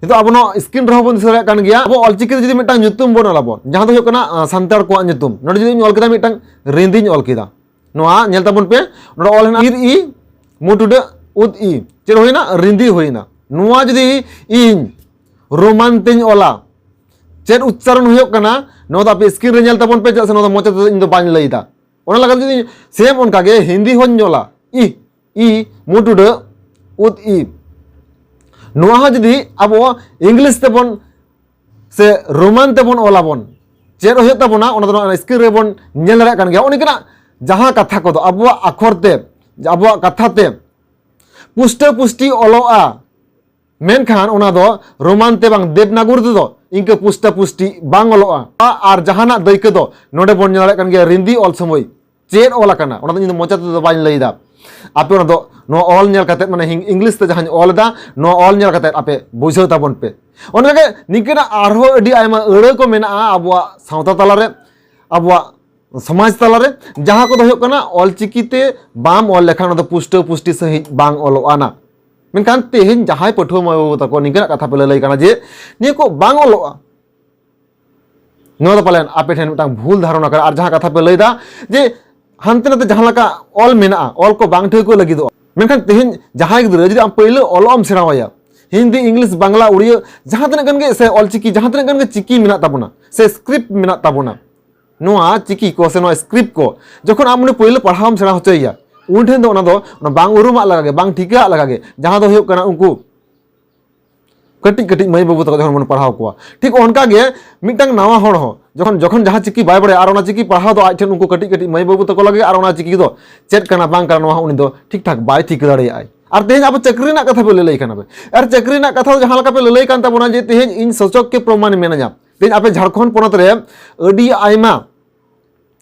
ᱱᱤᱛᱚᱜ ᱟᱵᱚ ᱱᱚᱣᱟ ᱥᱠᱨᱤᱱ ᱨᱮᱦᱚᱸ ᱵᱚᱱ ᱫᱤᱥᱟᱹ ᱫᱟᱲᱮᱭᱟᱜ ᱠᱟᱱ ᱜᱮᱭᱟ, ᱟᱵᱚ ᱚᱞᱪᱤᱠᱤ ᱛᱮ ᱡᱩᱫᱤ ᱢᱤᱫᱴᱟᱝ ᱧᱩᱛᱩᱢ ᱵᱚᱱ ᱚᱞ ᱟᱵᱚᱱ, ᱡᱟᱦᱟᱸ ᱫᱚ ᱦᱩᱭᱩᱜ ᱠᱟᱱᱟ ᱟᱸ, ᱥᱟᱱᱛᱟᱲ ᱠᱚᱣᱟᱜ ᱧᱩᱛᱩᱢ, ᱱᱚᱰᱮ ᱡᱩᱫᱤ ᱤᱧ ᱚᱞ ᱠᱮᱫᱟ ᱢᱤᱫᱴᱟᱝ ᱨᱤᱸᱫᱤᱧ ᱚᱞ ᱠᱮᱫᱟ, ᱱᱚᱣᱟ ᱧᱮᱞ ᱛᱟᱵᱚᱱ ᱯᱮ, ᱱᱚᱰᱮ ᱚᱞ ᱦᱮᱱᱟᱜ ᱤᱨ ᱤ ᱢᱩ ᱴᱩᱰᱟᱹᱜ ᱩᱫ ᱤ, ᱪᱮᱫ ᱦᱩᱭᱱᱟ? ᱨᱤᱸᱫᱤ ᱦᱩᱭᱱᱟ᱾ ᱱᱚᱣᱟ ᱡᱩᱫᱤ ᱤᱧ ᱨᱳᱢᱟᱱ ᱛᱮᱧ ᱚᱞᱟ, ᱪᱮᱫ ᱩᱪᱪᱟᱨᱚᱱ ᱦᱩᱭᱩᱜ ᱠᱟᱱᱟ, ᱱᱚᱣᱟ ᱫᱚ ᱟᱯᱮ ᱥᱠᱨᱤᱱ ᱨᱮ ᱧᱮᱞ ᱛᱟᱵᱚᱱ ᱯᱮ, ᱪᱮᱫᱟᱜ ᱥᱮ ᱱᱚᱣᱟ ᱫᱚ ᱢᱚᱪᱟ ᱛᱮᱫᱚ ᱤᱧ ᱫᱚ ᱵᱟᱹᱧ ᱞᱟᱹᱭᱫᱟ᱾ ᱚᱱᱟ ᱞᱮᱠᱟᱛᱮ ᱡᱩᱫᱤ ᱥᱮᱢ ᱚᱱᱠᱟ ᱜᱮ ᱦᱤᱱᱫᱤ ᱦᱚᱸᱧ ᱚᱞᱟ, ᱤ, ᱤ, ᱢᱩ ᱴᱩᱰᱟᱹᱜ ᱩᱫ ᱤ, ᱱᱚᱣᱟ ᱦᱚᱸ ᱡᱩᱫᱤ ᱟᱵᱚ ᱤᱝᱞᱤᱥ ᱛᱮᱵᱚᱱ ᱥᱮ ᱨᱳᱢᱟᱱ ᱛᱮᱵᱚᱱ ᱚᱞᱟᱵᱚᱱ, ᱪᱮᱫ ᱦᱩᱭᱩᱜ ᱛᱟᱵᱚᱱᱟ, ᱚᱱᱟ ᱫᱚ ᱱᱚᱣᱟ ᱥᱠᱨᱤᱱ ᱨᱮᱵᱚᱱ ᱧᱮᱞ ᱫᱟᱲᱮᱭᱟᱜ ᱠᱟᱱ ᱜᱮᱭᱟ᱾ ᱚᱱᱮ ᱠᱟᱱᱟ ᱡᱟᱦᱟᱸ ᱠᱟᱛᱷᱟ ᱠᱚᱫᱚ ᱟᱵᱚᱣᱟᱜ ᱟᱠᱷᱚᱨ ᱛᱮ, ᱟᱵᱚᱣᱟᱜ ᱠᱟᱛᱷᱟ ᱛᱮ ᱯᱩᱥᱴᱟᱹ ᱯᱩᱥᱴᱤ ᱚᱞᱚᱜᱼᱟ, ᱢᱮᱱᱠᱷᱟᱱ ᱚᱱᱟ ᱫᱚ ᱨᱳᱢᱟᱱ ᱛᱮ ᱵᱟᱝ ᱫᱮᱵᱽᱱᱟᱜᱚᱨᱤ ᱛᱮᱫᱚ ᱤᱱᱠᱟᱹ ᱯᱩᱥᱴᱟᱹ ᱯᱩᱥᱴᱤ ᱵᱟᱝ ᱚᱞᱚᱜᱼᱟ᱾ ᱟᱨ ᱡᱟᱦᱟᱱᱟᱜ ᱫᱟᱹᱭᱠᱟᱹ ᱫᱚ ᱱᱚᱰᱮ ᱵᱚᱱ ᱧᱮᱞ ᱫᱟᱲᱮᱭᱟᱜ ᱠᱟᱱ ᱜᱮᱭᱟ, ᱨᱤᱸᱫᱤ ᱚᱞ ᱥᱚᱢᱚᱭ ᱪᱮᱫ ᱚᱞ ᱟᱠᱟᱱᱟ, ᱚᱱᱟ ᱫᱚ ᱤᱧ ᱫᱚ ᱢᱚᱪᱟ ᱛᱮᱫᱚ ᱵᱟᱹᱧ ᱞᱟᱹᱭᱫᱟ᱾ ᱟᱯᱮ ᱚᱱᱟ ᱫᱚ, ᱱᱚᱣᱟ ᱚᱞ ᱧᱮᱞ ᱠᱟᱛᱮᱫ, ᱢᱟᱱᱮ ᱦᱤᱝ-, ᱤᱝᱞᱤᱥ ᱛᱮ ᱡᱟᱦᱟᱸᱧ ᱚᱞ ᱮᱫᱟ, ᱱᱚᱣᱟ ᱚᱞ ᱧᱮᱞ ᱠᱟᱛᱮᱫ ᱟᱯᱮ ᱵᱩᱡᱷᱟᱹᱣ ᱛᱟᱵᱚᱱ ᱯᱮ᱾ ᱚᱱᱠᱟᱜᱮ ᱱᱤᱝᱠᱟᱹᱱᱟᱜ ᱟᱨᱦᱚᱸ ᱟᱹᱰᱤ ᱟᱭᱢᱟ ᱟᱹᱲᱟᱹ ᱠᱚ ᱢᱮᱱᱟᱜᱼᱟ ᱟᱵᱚᱣᱟᱜ ᱥᱟᱶᱛᱟ ᱛᱟᱞᱟᱨᱮ, ᱟᱵᱚᱣᱟᱜ ᱥᱚᱢᱟᱡᱽ ᱛᱟᱞᱟᱨᱮ, ᱡᱟᱦᱟᱸ ᱠᱚᱫᱚ ᱦᱩᱭᱩᱜ ᱠᱟᱱᱟ ᱚᱞᱪᱤᱠᱤ ᱛᱮ ᱵᱟᱢ ᱚᱞ ᱞᱮᱠᱷᱟᱱ ᱚᱱᱟ ᱫᱚ ᱯᱩᱥᱴᱟᱹᱣ ᱯᱩᱥᱴᱤ ᱥᱟᱺᱦᱤᱡ ᱵᱟᱝ ᱚᱞᱚᱜ ᱟᱱᱟ᱾ ᱢᱮᱱᱠᱷᱟᱱ ᱛᱮᱦᱮᱧ ᱡᱟᱦᱟᱸᱭ ᱯᱟᱹᱴᱷᱩᱣᱟᱹ ᱢᱟᱹᱭ ᱵᱟᱹᱵᱩ ᱛᱟᱠᱚ ᱱᱤᱝᱠᱟᱹᱱᱟᱜ ᱠᱟᱛᱷᱟ ᱯᱮ ᱞᱟᱹᱞᱟᱹᱭ ᱠᱟᱱᱟ ᱡᱮ ᱱᱤᱭᱟᱹ ᱠᱚ ᱵᱟᱝ ᱚᱞᱚᱜᱼᱟ, ᱱᱚᱣᱟ ᱫᱚ ᱯᱟᱞᱮᱱ ᱟᱯᱮ ᱴᱷᱮᱱ ᱢᱤᱫᱴᱟᱝ ᱵᱷᱩᱞ ᱫᱷᱟᱨᱚᱱᱟ ᱠᱟᱱᱟ᱾ ᱟᱨ ᱡᱟᱦᱟᱸ ᱠᱟᱛᱷᱟ ᱯᱮ ᱞᱟᱹᱭᱫᱟ ᱡᱮ ᱦᱟᱱᱛᱮ ᱱᱟᱛᱮ ᱡᱟᱦᱟᱸ ᱞᱮᱠᱟ ᱚᱞ ᱢᱮᱱᱟᱜᱼᱟ, ᱚᱞ ᱠᱚ ᱵᱟᱝ ᱴᱷᱟᱹᱣᱠᱟᱹ ᱞᱟᱹᱜᱤᱫᱚᱜᱼᱟ, ᱢᱮᱱᱠᱷᱟᱱ ᱛᱮᱦᱮᱧ ᱡᱟᱦᱟᱸᱭ ᱜᱤᱫᱽᱨᱟᱹ ᱡᱩᱫᱤ ᱟᱢ ᱯᱟᱹᱭᱞᱟᱹ ᱚᱞᱚᱜ ᱮᱢ ᱥᱮᱬᱟᱣᱟᱭᱟ, ᱦᱤᱱᱫᱤ, ᱤᱝᱞᱤᱥ, ᱵᱟᱝᱞᱟ, ᱩᱲᱤᱭᱟᱹ, ᱡᱟᱦᱟᱸ ᱛᱤᱱᱟᱹᱜ ᱜᱟᱱ ᱜᱮ ᱥᱮ ᱚᱞᱪᱤᱠᱤ, ᱡᱟᱦᱟᱸ ᱛᱤᱱᱟᱹᱜ ᱜᱟᱱ ᱜᱮ ᱪᱤᱠᱤ ᱢᱮᱱᱟᱜ ᱛᱟᱵᱚᱱᱟ ᱥᱮ ᱥᱠᱨᱤᱯᱴ ᱢᱮᱱᱟᱜ ᱛᱟᱵᱚᱱᱟ, ᱱᱚᱣᱟ ᱪᱤᱠᱤ ᱠᱚ ᱥᱮ ᱱᱚᱣᱟ ᱥᱠᱨᱤᱯᱴ ᱠᱚ ᱡᱚᱠᱷᱚᱱ ᱟᱢ ᱩᱱᱤ ᱯᱟᱹᱭᱞᱟᱹ ᱯᱟᱲᱦᱟᱣ ᱮᱢ ᱥᱮᱬᱟ ᱦᱚᱪᱚᱭᱮᱭᱟ, ᱩᱱ ᱴᱷᱮᱱ ᱫᱚ ᱚᱱᱟ ᱫᱚ ᱚᱱᱟ ᱵᱟᱝ ᱩᱨᱩᱢᱟᱜ ᱞᱮᱠᱟᱜᱮ, ᱵᱟᱝ ᱴᱷᱤᱠᱟᱹᱣᱟᱜ ᱞᱮᱠᱟᱜᱮ, ᱡᱟᱦᱟᱸ ᱫᱚ ᱦᱩᱭᱩᱜ ᱠᱟᱱᱟ ᱩᱱᱠᱩ ᱠᱟᱹᱴᱤᱡ ᱠᱟᱹᱴᱤᱡ ᱢᱟᱹᱭ ᱵᱟᱹᱵᱩ ᱛᱟᱠᱚ ᱡᱚᱠᱷᱚᱱ ᱵᱚᱱ ᱯᱟᱲᱦᱟᱣ ᱠᱚᱣᱟ, ᱴᱷᱤᱠ ᱚᱱᱠᱟ ᱜᱮ ᱢᱤᱫᱴᱟᱝ ᱱᱟᱣᱟ ᱦᱚᱲ ᱦᱚᱸ ᱡᱚᱠᱷᱚᱱ, ᱡᱚᱠᱷᱚᱱ ᱡᱟᱦᱟᱸ ᱪᱤᱠᱤ ᱵᱟᱭ ᱵᱟᱲᱟᱭᱟ, ᱟᱨ ᱚᱱᱟ ᱪᱤᱠᱤ ᱯᱟᱲᱦᱟᱣ ᱫᱚ ᱟᱡ ᱴᱷᱮᱱ ᱩᱱᱠᱩ ᱠᱟᱹᱴᱤᱡ ᱠᱟᱹᱴᱤᱡ ᱢᱟᱹᱭ ᱵᱟᱹᱵᱩ ᱛᱟᱠᱚ ᱞᱟᱹᱜᱤᱫ, ᱟᱨ ᱚᱱᱟ ᱪᱤᱠᱤ ᱫᱚ ᱪᱮᱫ ᱠᱟᱱᱟ ᱵᱟᱝ ᱠᱟᱱᱟ, ᱱᱚᱣᱟ ᱦᱚᱸ ᱩᱱᱤ ᱫᱚ ᱴᱷᱤᱠ ᱴᱷᱟᱠ ᱵᱟᱭ ᱴᱷᱤᱠᱟᱹ ᱫᱟᱲᱮᱭᱟᱜᱼᱟᱭ᱾ ᱟᱨ ᱛᱮᱦᱮᱧ ᱟᱵᱚ ᱪᱟᱹᱠᱨᱤ ᱨᱮᱱᱟᱜ ᱠᱟᱛᱷᱟ ᱯᱮ ᱞᱟᱹᱞᱟᱹᱭ ᱠᱟᱱᱟ ᱯᱮ, ᱟᱨ ᱪᱟᱹᱠᱨᱤ ᱨᱮᱱᱟᱜ ᱠᱟᱛᱷᱟ ᱫᱚ ᱡᱟᱦᱟᱸ ᱞᱮᱠᱟ ᱯᱮ ᱞᱟᱹᱞᱟᱹᱭ ᱠᱟᱱ ᱛᱟᱵᱚᱱᱟ ᱡᱮ ᱛᱮᱦᱮᱧ ᱤᱧ ᱥᱚᱪᱚᱠ ᱜᱮ ᱯᱨᱚᱢᱟᱱ ᱢᱮᱱᱟᱧᱟ, ᱛᱮᱦᱮᱧ ᱟᱯᱮ ᱡᱷᱟᱲᱠᱷᱚᱸᱰ ᱯᱚᱱᱚᱛ ᱨᱮ ᱟᱹᱰᱤ ᱟᱭᱢᱟ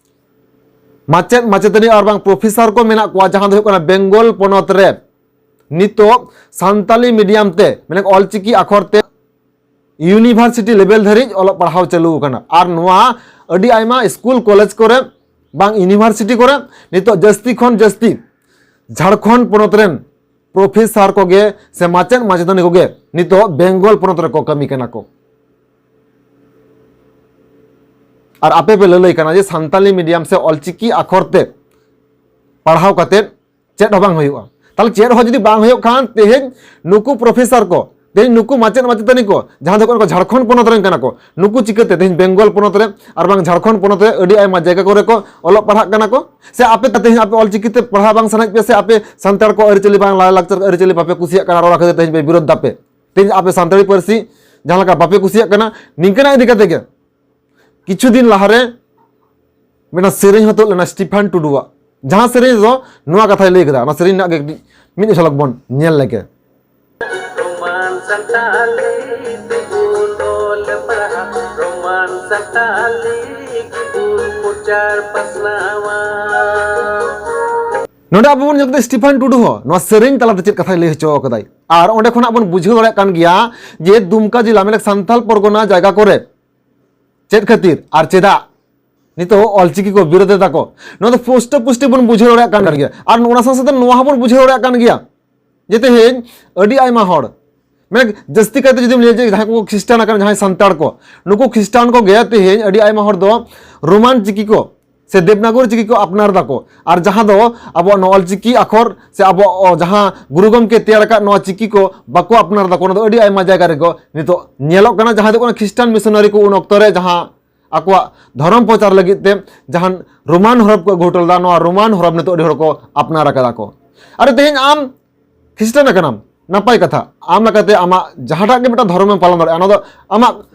ᱢᱟᱪᱮᱫ ᱢᱟᱪᱮᱛᱟᱹᱱᱤ ᱟᱨ ᱵᱟᱝ ᱯᱨᱚᱯᱷᱮᱥᱟᱨ ᱠᱚ ᱢᱮᱱᱟᱜ ᱠᱚᱣᱟ, ᱡᱟᱦᱟᱸ ᱫᱚ ᱦᱩᱭᱩᱜ ᱠᱟᱱᱟ ᱵᱮᱝᱜᱚᱞ ᱯᱚᱱᱚᱛ ᱨᱮ ᱱᱤᱛᱚᱜ ᱥᱟᱱᱛᱟᱞᱤ ᱢᱤᱰᱤᱭᱟᱢ ᱛᱮ, ᱢᱟᱱᱮ ᱚᱞᱪᱤᱠᱤ ᱟᱠᱷᱚᱨ ᱛᱮ ᱤᱭᱩᱱᱤᱵᱷᱟᱨᱥᱤᱴᱤ ᱞᱮᱵᱮᱞ ᱫᱷᱟᱹᱨᱤᱡ ᱚᱞᱚᱜ ᱯᱟᱲᱦᱟᱣ ᱪᱟᱹᱞᱩ ᱟᱠᱟᱱᱟ᱾ ᱟᱨ ᱱᱚᱣᱟ ᱟᱹᱰᱤ ᱟᱭᱢᱟ ᱥᱠᱩᱞ ᱠᱚᱞᱮᱡᱽ ᱠᱚᱨᱮ ᱵᱟᱝ ᱤᱭᱩᱱᱤᱵᱷᱟᱨᱥᱤᱴᱤ ᱠᱚᱨᱮ ᱱᱤᱛᱚᱜ ᱡᱟᱹᱥᱛᱤ ᱠᱷᱚᱱ ᱡᱟᱹᱥᱛᱤ ᱡᱷᱟᱲᱠᱷᱚᱸᱰ ᱯᱚᱱᱚᱛ ᱨᱮᱱ ᱯᱨᱚᱯᱷᱮᱥᱟᱨ ᱠᱚᱜᱮ ᱥᱮ ᱢᱟᱪᱮᱫ ᱢᱟᱪᱮᱛᱟᱹᱱᱤ ᱠᱚᱜᱮ ᱱᱤᱛᱚᱜ ᱵᱮᱝᱜᱚᱞ ᱯᱚᱱᱚᱛ ᱨᱮᱠᱚ ᱠᱟᱹᱢᱤ ᱠᱟᱱᱟ ᱠᱚ᱾ ᱟᱨ ᱟᱯᱮ ᱯᱮ ᱞᱟᱹᱞᱟᱹᱭ ᱠᱟᱱᱟ ᱡᱮ ᱥᱟᱱᱛᱟᱞᱤ ᱢᱤᱰᱤᱭᱟᱢ ᱥᱮ ᱚᱞᱪᱤᱠᱤ ᱟᱠᱷᱚᱨ ᱛᱮ ᱯᱟᱲᱦᱟᱣ ᱠᱟᱛᱮ ᱪᱮᱫ ᱦᱚᱸ ᱵᱟᱝ ᱦᱩᱭᱩᱜᱼᱟ᱾ ᱛᱟᱦᱚᱞᱮ ᱪᱮᱫ ᱦᱚᱸ ᱡᱩᱫᱤ ᱵᱟᱝ ᱦᱩᱭᱩᱜ ᱠᱷᱟᱱ, ᱛᱮᱦᱮᱧ ᱱᱩᱠᱩ ᱯᱨᱚᱯᱷᱮᱥᱟᱨ ᱠᱚ, ᱛᱮᱦᱮᱧ ᱱᱩᱠᱩ ᱢᱟᱪᱮᱫ ᱢᱟᱪᱮᱛᱟᱹᱱᱤ ᱠᱚ, ᱡᱟᱦᱟᱸ ᱫᱚ ᱠᱚ ᱡᱷᱟᱲᱠᱷᱚᱸᱰ ᱯᱚᱱᱚᱛ ᱨᱮᱱ ᱠᱟᱱᱟ ᱠᱚ, ᱱᱩᱠᱩ ᱪᱤᱠᱟᱹᱛᱮ ᱛᱮᱦᱮᱧ ᱵᱮᱝᱜᱚᱞ ᱯᱚᱱᱚᱛ ᱨᱮ ᱟᱨ ᱵᱟᱝ ᱡᱷᱟᱲᱠᱷᱚᱸᱰ ᱯᱚᱱᱚᱛ ᱨᱮ ᱟᱹᱰᱤ ᱟᱭᱢᱟ ᱡᱟᱭᱜᱟ ᱠᱚᱨᱮ ᱠᱚ ᱚᱞᱚᱜ ᱯᱟᱲᱦᱟᱜ ᱠᱟᱱᱟ ᱠᱚ? ᱥᱮ ᱟᱯᱮ ᱛᱮᱦᱮᱧ ᱟᱯᱮ ᱚᱞᱪᱤᱠᱤ ᱛᱮ ᱯᱟᱲᱦᱟᱣ ᱵᱟᱝ ᱥᱟᱱᱟᱭᱮᱫ ᱯᱮᱭᱟ, ᱥᱮ ᱟᱯᱮ ᱥᱟᱱᱛᱟᱲ ᱠᱚ ᱟᱹᱨᱤᱪᱟᱹᱞᱤ ᱵᱟᱝ ᱞᱟᱭᱼᱞᱟᱠᱪᱟᱨ ᱟᱹᱨᱤᱪᱟᱹᱞᱤ ᱵᱟᱯᱮ ᱠᱩᱥᱤᱭᱟᱜ ᱠᱟᱱᱟ, ᱚᱱᱟ ᱠᱷᱟᱹᱛᱤᱨ ᱛᱮᱦᱮᱧ ᱯᱮ ᱵᱤᱨᱳᱫᱷ ᱫᱟᱯᱮ? ᱛᱮᱦᱮᱧ ᱟᱯᱮ ᱥᱟᱱᱛᱟᱲᱤ ᱯᱟᱹᱨᱥᱤ ᱡᱟᱦᱟᱸ ᱞᱮᱠᱟ ᱵᱟᱯᱮ ᱠᱩᱥᱤᱭᱟᱜ ᱠᱟᱱᱟ, ᱱᱤᱝᱠᱟᱹᱱᱟᱜ ᱤᱫᱤ ᱠᱟᱛᱮ ᱜᱮ ᱠᱤᱪᱷᱩ ᱫᱤᱱ ᱞᱟᱦᱟᱨᱮ ᱢᱤᱫᱴᱟᱝ ᱥᱮᱨᱮᱧ ᱦᱚᱸ ᱛᱩᱫ ᱞᱮᱱᱟ ᱥᱴᱤᱯᱷᱟᱱ ᱴᱩᱰᱩᱣᱟᱜ, ᱡᱟᱦᱟᱸ ᱥᱮᱨᱮᱧ ᱨᱮᱫᱚ ᱱᱚᱣᱟ ᱠᱟᱛᱷᱟᱭ ᱞᱟᱹᱭ ᱠᱮᱫᱟ᱾ ᱚᱱᱟ ᱥᱮᱨᱮᱧ ᱨᱮᱱᱟᱜ ᱜᱮ ᱠᱟᱹᱴᱤᱡ ᱢᱤᱫ ᱡᱷᱚᱞᱚᱠ ᱵᱚᱱ ᱧᱮᱞ ᱞᱮᱜᱮ᱾ ᱨᱳᱢᱟᱱ ᱥᱟᱱᱛᱟᱞᱤ ᱛᱮᱵᱚᱱ ᱚᱞ ᱯᱟᱲᱦᱟᱣ, ᱨᱳᱢᱟᱱ ᱥᱟᱱᱛᱟᱞᱤ ᱜᱮᱵᱚᱱ ᱯᱨᱚᱪᱟᱨ ᱯᱟᱥᱱᱟᱣᱟ᱾ ᱱᱚᱰᱮ ᱟᱵᱚ ᱵᱚᱱ ᱧᱮᱞ ᱠᱮᱫᱟ ᱥᱴᱤᱯᱷᱟᱱ ᱴᱩᱰᱩ ᱦᱚᱸ ᱱᱚᱣᱟ ᱥᱮᱨᱮᱧ ᱛᱟᱞᱟᱛᱮ ᱪᱮᱫ ᱠᱟᱛᱷᱟᱭ ᱞᱟᱹᱭ ᱦᱚᱪᱚ ᱟᱠᱟᱫᱟᱭ, ᱟᱨ ᱚᱸᱰᱮ ᱠᱷᱚᱱᱟᱜ ᱵᱚᱱ ᱵᱩᱡᱷᱟᱹᱣ ᱫᱟᱲᱮᱭᱟᱜ ᱠᱟᱱ ᱜᱮᱭᱟ ᱡᱮ ᱫᱩᱢᱠᱟ ᱡᱮᱞᱟ, ᱢᱮᱱᱮᱠ ᱥᱟᱱᱛᱟᱞ ᱯᱚᱨᱜᱚᱱᱟ ᱡᱟᱭᱜᱟ ᱠᱚᱨᱮ ᱪᱮᱫ ᱠᱷᱟᱹᱛᱤᱨ ᱟᱨ ᱪᱮᱫᱟᱜ ᱱᱤᱛᱚᱜ ᱚᱞᱪᱤᱠᱤ ᱠᱚ ᱵᱤᱨᱳᱫ ᱮᱫᱟ ᱠᱚ, ᱱᱚᱣᱟ ᱫᱚ ᱯᱩᱥᱴᱟᱹ ᱯᱩᱥᱴᱤ ᱵᱚᱱ ᱵᱩᱡᱷᱟᱹᱣ ᱫᱟᱲᱮᱭᱟᱜ ᱠᱟᱱ ᱜᱮᱭᱟ᱾ ᱟᱨ ᱚᱱᱟ ᱥᱟᱶ ᱥᱟᱶᱛᱮ ᱱᱚᱣᱟ ᱦᱚᱸᱵᱚᱱ ᱵᱩᱡᱷᱟᱹᱣ ᱫᱟᱲᱮᱭᱟᱜ ᱠᱟᱱ ᱜᱮᱭᱟ ᱡᱮ ᱛᱮᱦᱮᱧ ᱟᱹᱰᱤ ᱟᱭᱢᱟ ᱦᱚᱲ, ᱢᱟᱱᱮ ᱡᱟᱹᱥᱛᱤ ᱠᱟᱭᱛᱮ ᱡᱩᱫᱤᱢ ᱞᱟᱹᱭᱟ ᱡᱮ ᱡᱟᱦᱟᱸᱭ ᱠᱚ ᱠᱷᱨᱤᱥᱴᱟᱱ ᱟᱠᱟᱱᱟ, ᱡᱟᱦᱟᱸᱭ ᱥᱟᱱᱛᱟᱲ ᱠᱚ, ᱱᱩᱠᱩ ᱠᱷᱨᱤᱥᱴᱟᱱ ᱠᱚᱜᱮ ᱛᱮᱦᱮᱧ ᱟᱹᱰᱤ ᱟᱭᱢᱟ ᱦᱚᱲ ᱫᱚ ᱨᱳᱢᱟᱱ ᱪᱤᱠᱤ ᱠᱚ ᱥᱮ ᱫᱮᱵᱽᱱᱟᱜᱚᱨᱤ ᱪᱤᱠᱤ ᱠᱚ ᱟᱯᱱᱟᱨ ᱫᱟᱠᱚ, ᱟᱨ ᱡᱟᱦᱟᱸ ᱫᱚ ᱟᱵᱚᱣᱟᱜ ᱱᱚᱣᱟ ᱚᱞᱪᱤᱠᱤ ᱟᱠᱷᱚᱨ ᱥᱮ ᱟᱵᱚᱣᱟᱜ, ᱚ, ᱡᱟᱦᱟᱸ ᱜᱩᱨᱩ ᱜᱚᱢᱠᱮ ᱛᱮᱭᱟᱨ ᱟᱠᱟᱫ ᱱᱚᱣᱟ ᱪᱤᱠᱤ ᱠᱚ ᱵᱟᱠᱚ ᱟᱯᱱᱟᱨ ᱫᱟᱠᱚ᱾ ᱚᱱᱟ ᱫᱚ ᱟᱹᱰᱤ ᱟᱭᱢᱟ ᱡᱟᱭᱜᱟ ᱨᱮᱠᱚ ᱱᱤᱛᱚᱜ ᱧᱮᱞᱚᱜ ᱠᱟᱱᱟ, ᱡᱟᱦᱟᱸ ᱫᱚ ᱠᱟᱱᱟ ᱠᱷᱨᱤᱥᱴᱟᱱ ᱢᱤᱥᱚᱱᱟᱨᱤ ᱠᱚ ᱩᱱ ᱚᱠᱛᱚ ᱨᱮ ᱡᱟᱦᱟᱸ ᱟᱠᱚᱣᱟᱜ ᱫᱷᱚᱨᱚᱢ ᱯᱨᱚᱪᱟᱨ ᱞᱟᱹᱜᱤᱫ ᱛᱮ ᱡᱟᱦᱟᱱ ᱨᱳᱢᱟᱱ ᱦᱚᱨᱚᱯ ᱠᱚ ᱟᱹᱜᱩ ᱦᱚᱴᱚ ᱞᱮᱫᱟ, ᱱᱚᱣᱟ ᱨᱳᱢᱟᱱ ᱦᱚᱨᱚᱯ ᱱᱤᱛᱚᱜ ᱟᱹᱰᱤ ᱦᱚᱲ ᱠᱚ ᱟᱯᱱᱟᱨ ᱟᱠᱟᱫᱟ ᱠᱚ᱾ ᱟᱨ ᱛᱮᱦᱮᱧ ᱟᱢ ᱠᱷᱨᱤᱥᱴᱟᱱ ᱟᱠᱟᱱᱟᱢ, ᱱᱟᱯᱟᱭ ᱠᱟᱛᱷᱟ, ᱟᱢ ᱞᱮᱠᱟᱛᱮ ᱟᱢᱟᱜ ᱡᱟᱦᱟᱸᱴᱟᱜ ᱜᱮ ᱢᱤᱫᱴᱟᱝ ᱫᱷᱚᱨᱚᱢᱮᱢ ᱯᱟᱞᱚᱱ ᱫᱟᱲᱮᱭᱟᱜᱼᱟ, ᱚᱱᱟ ᱫᱚ ᱟᱢᱟᱜ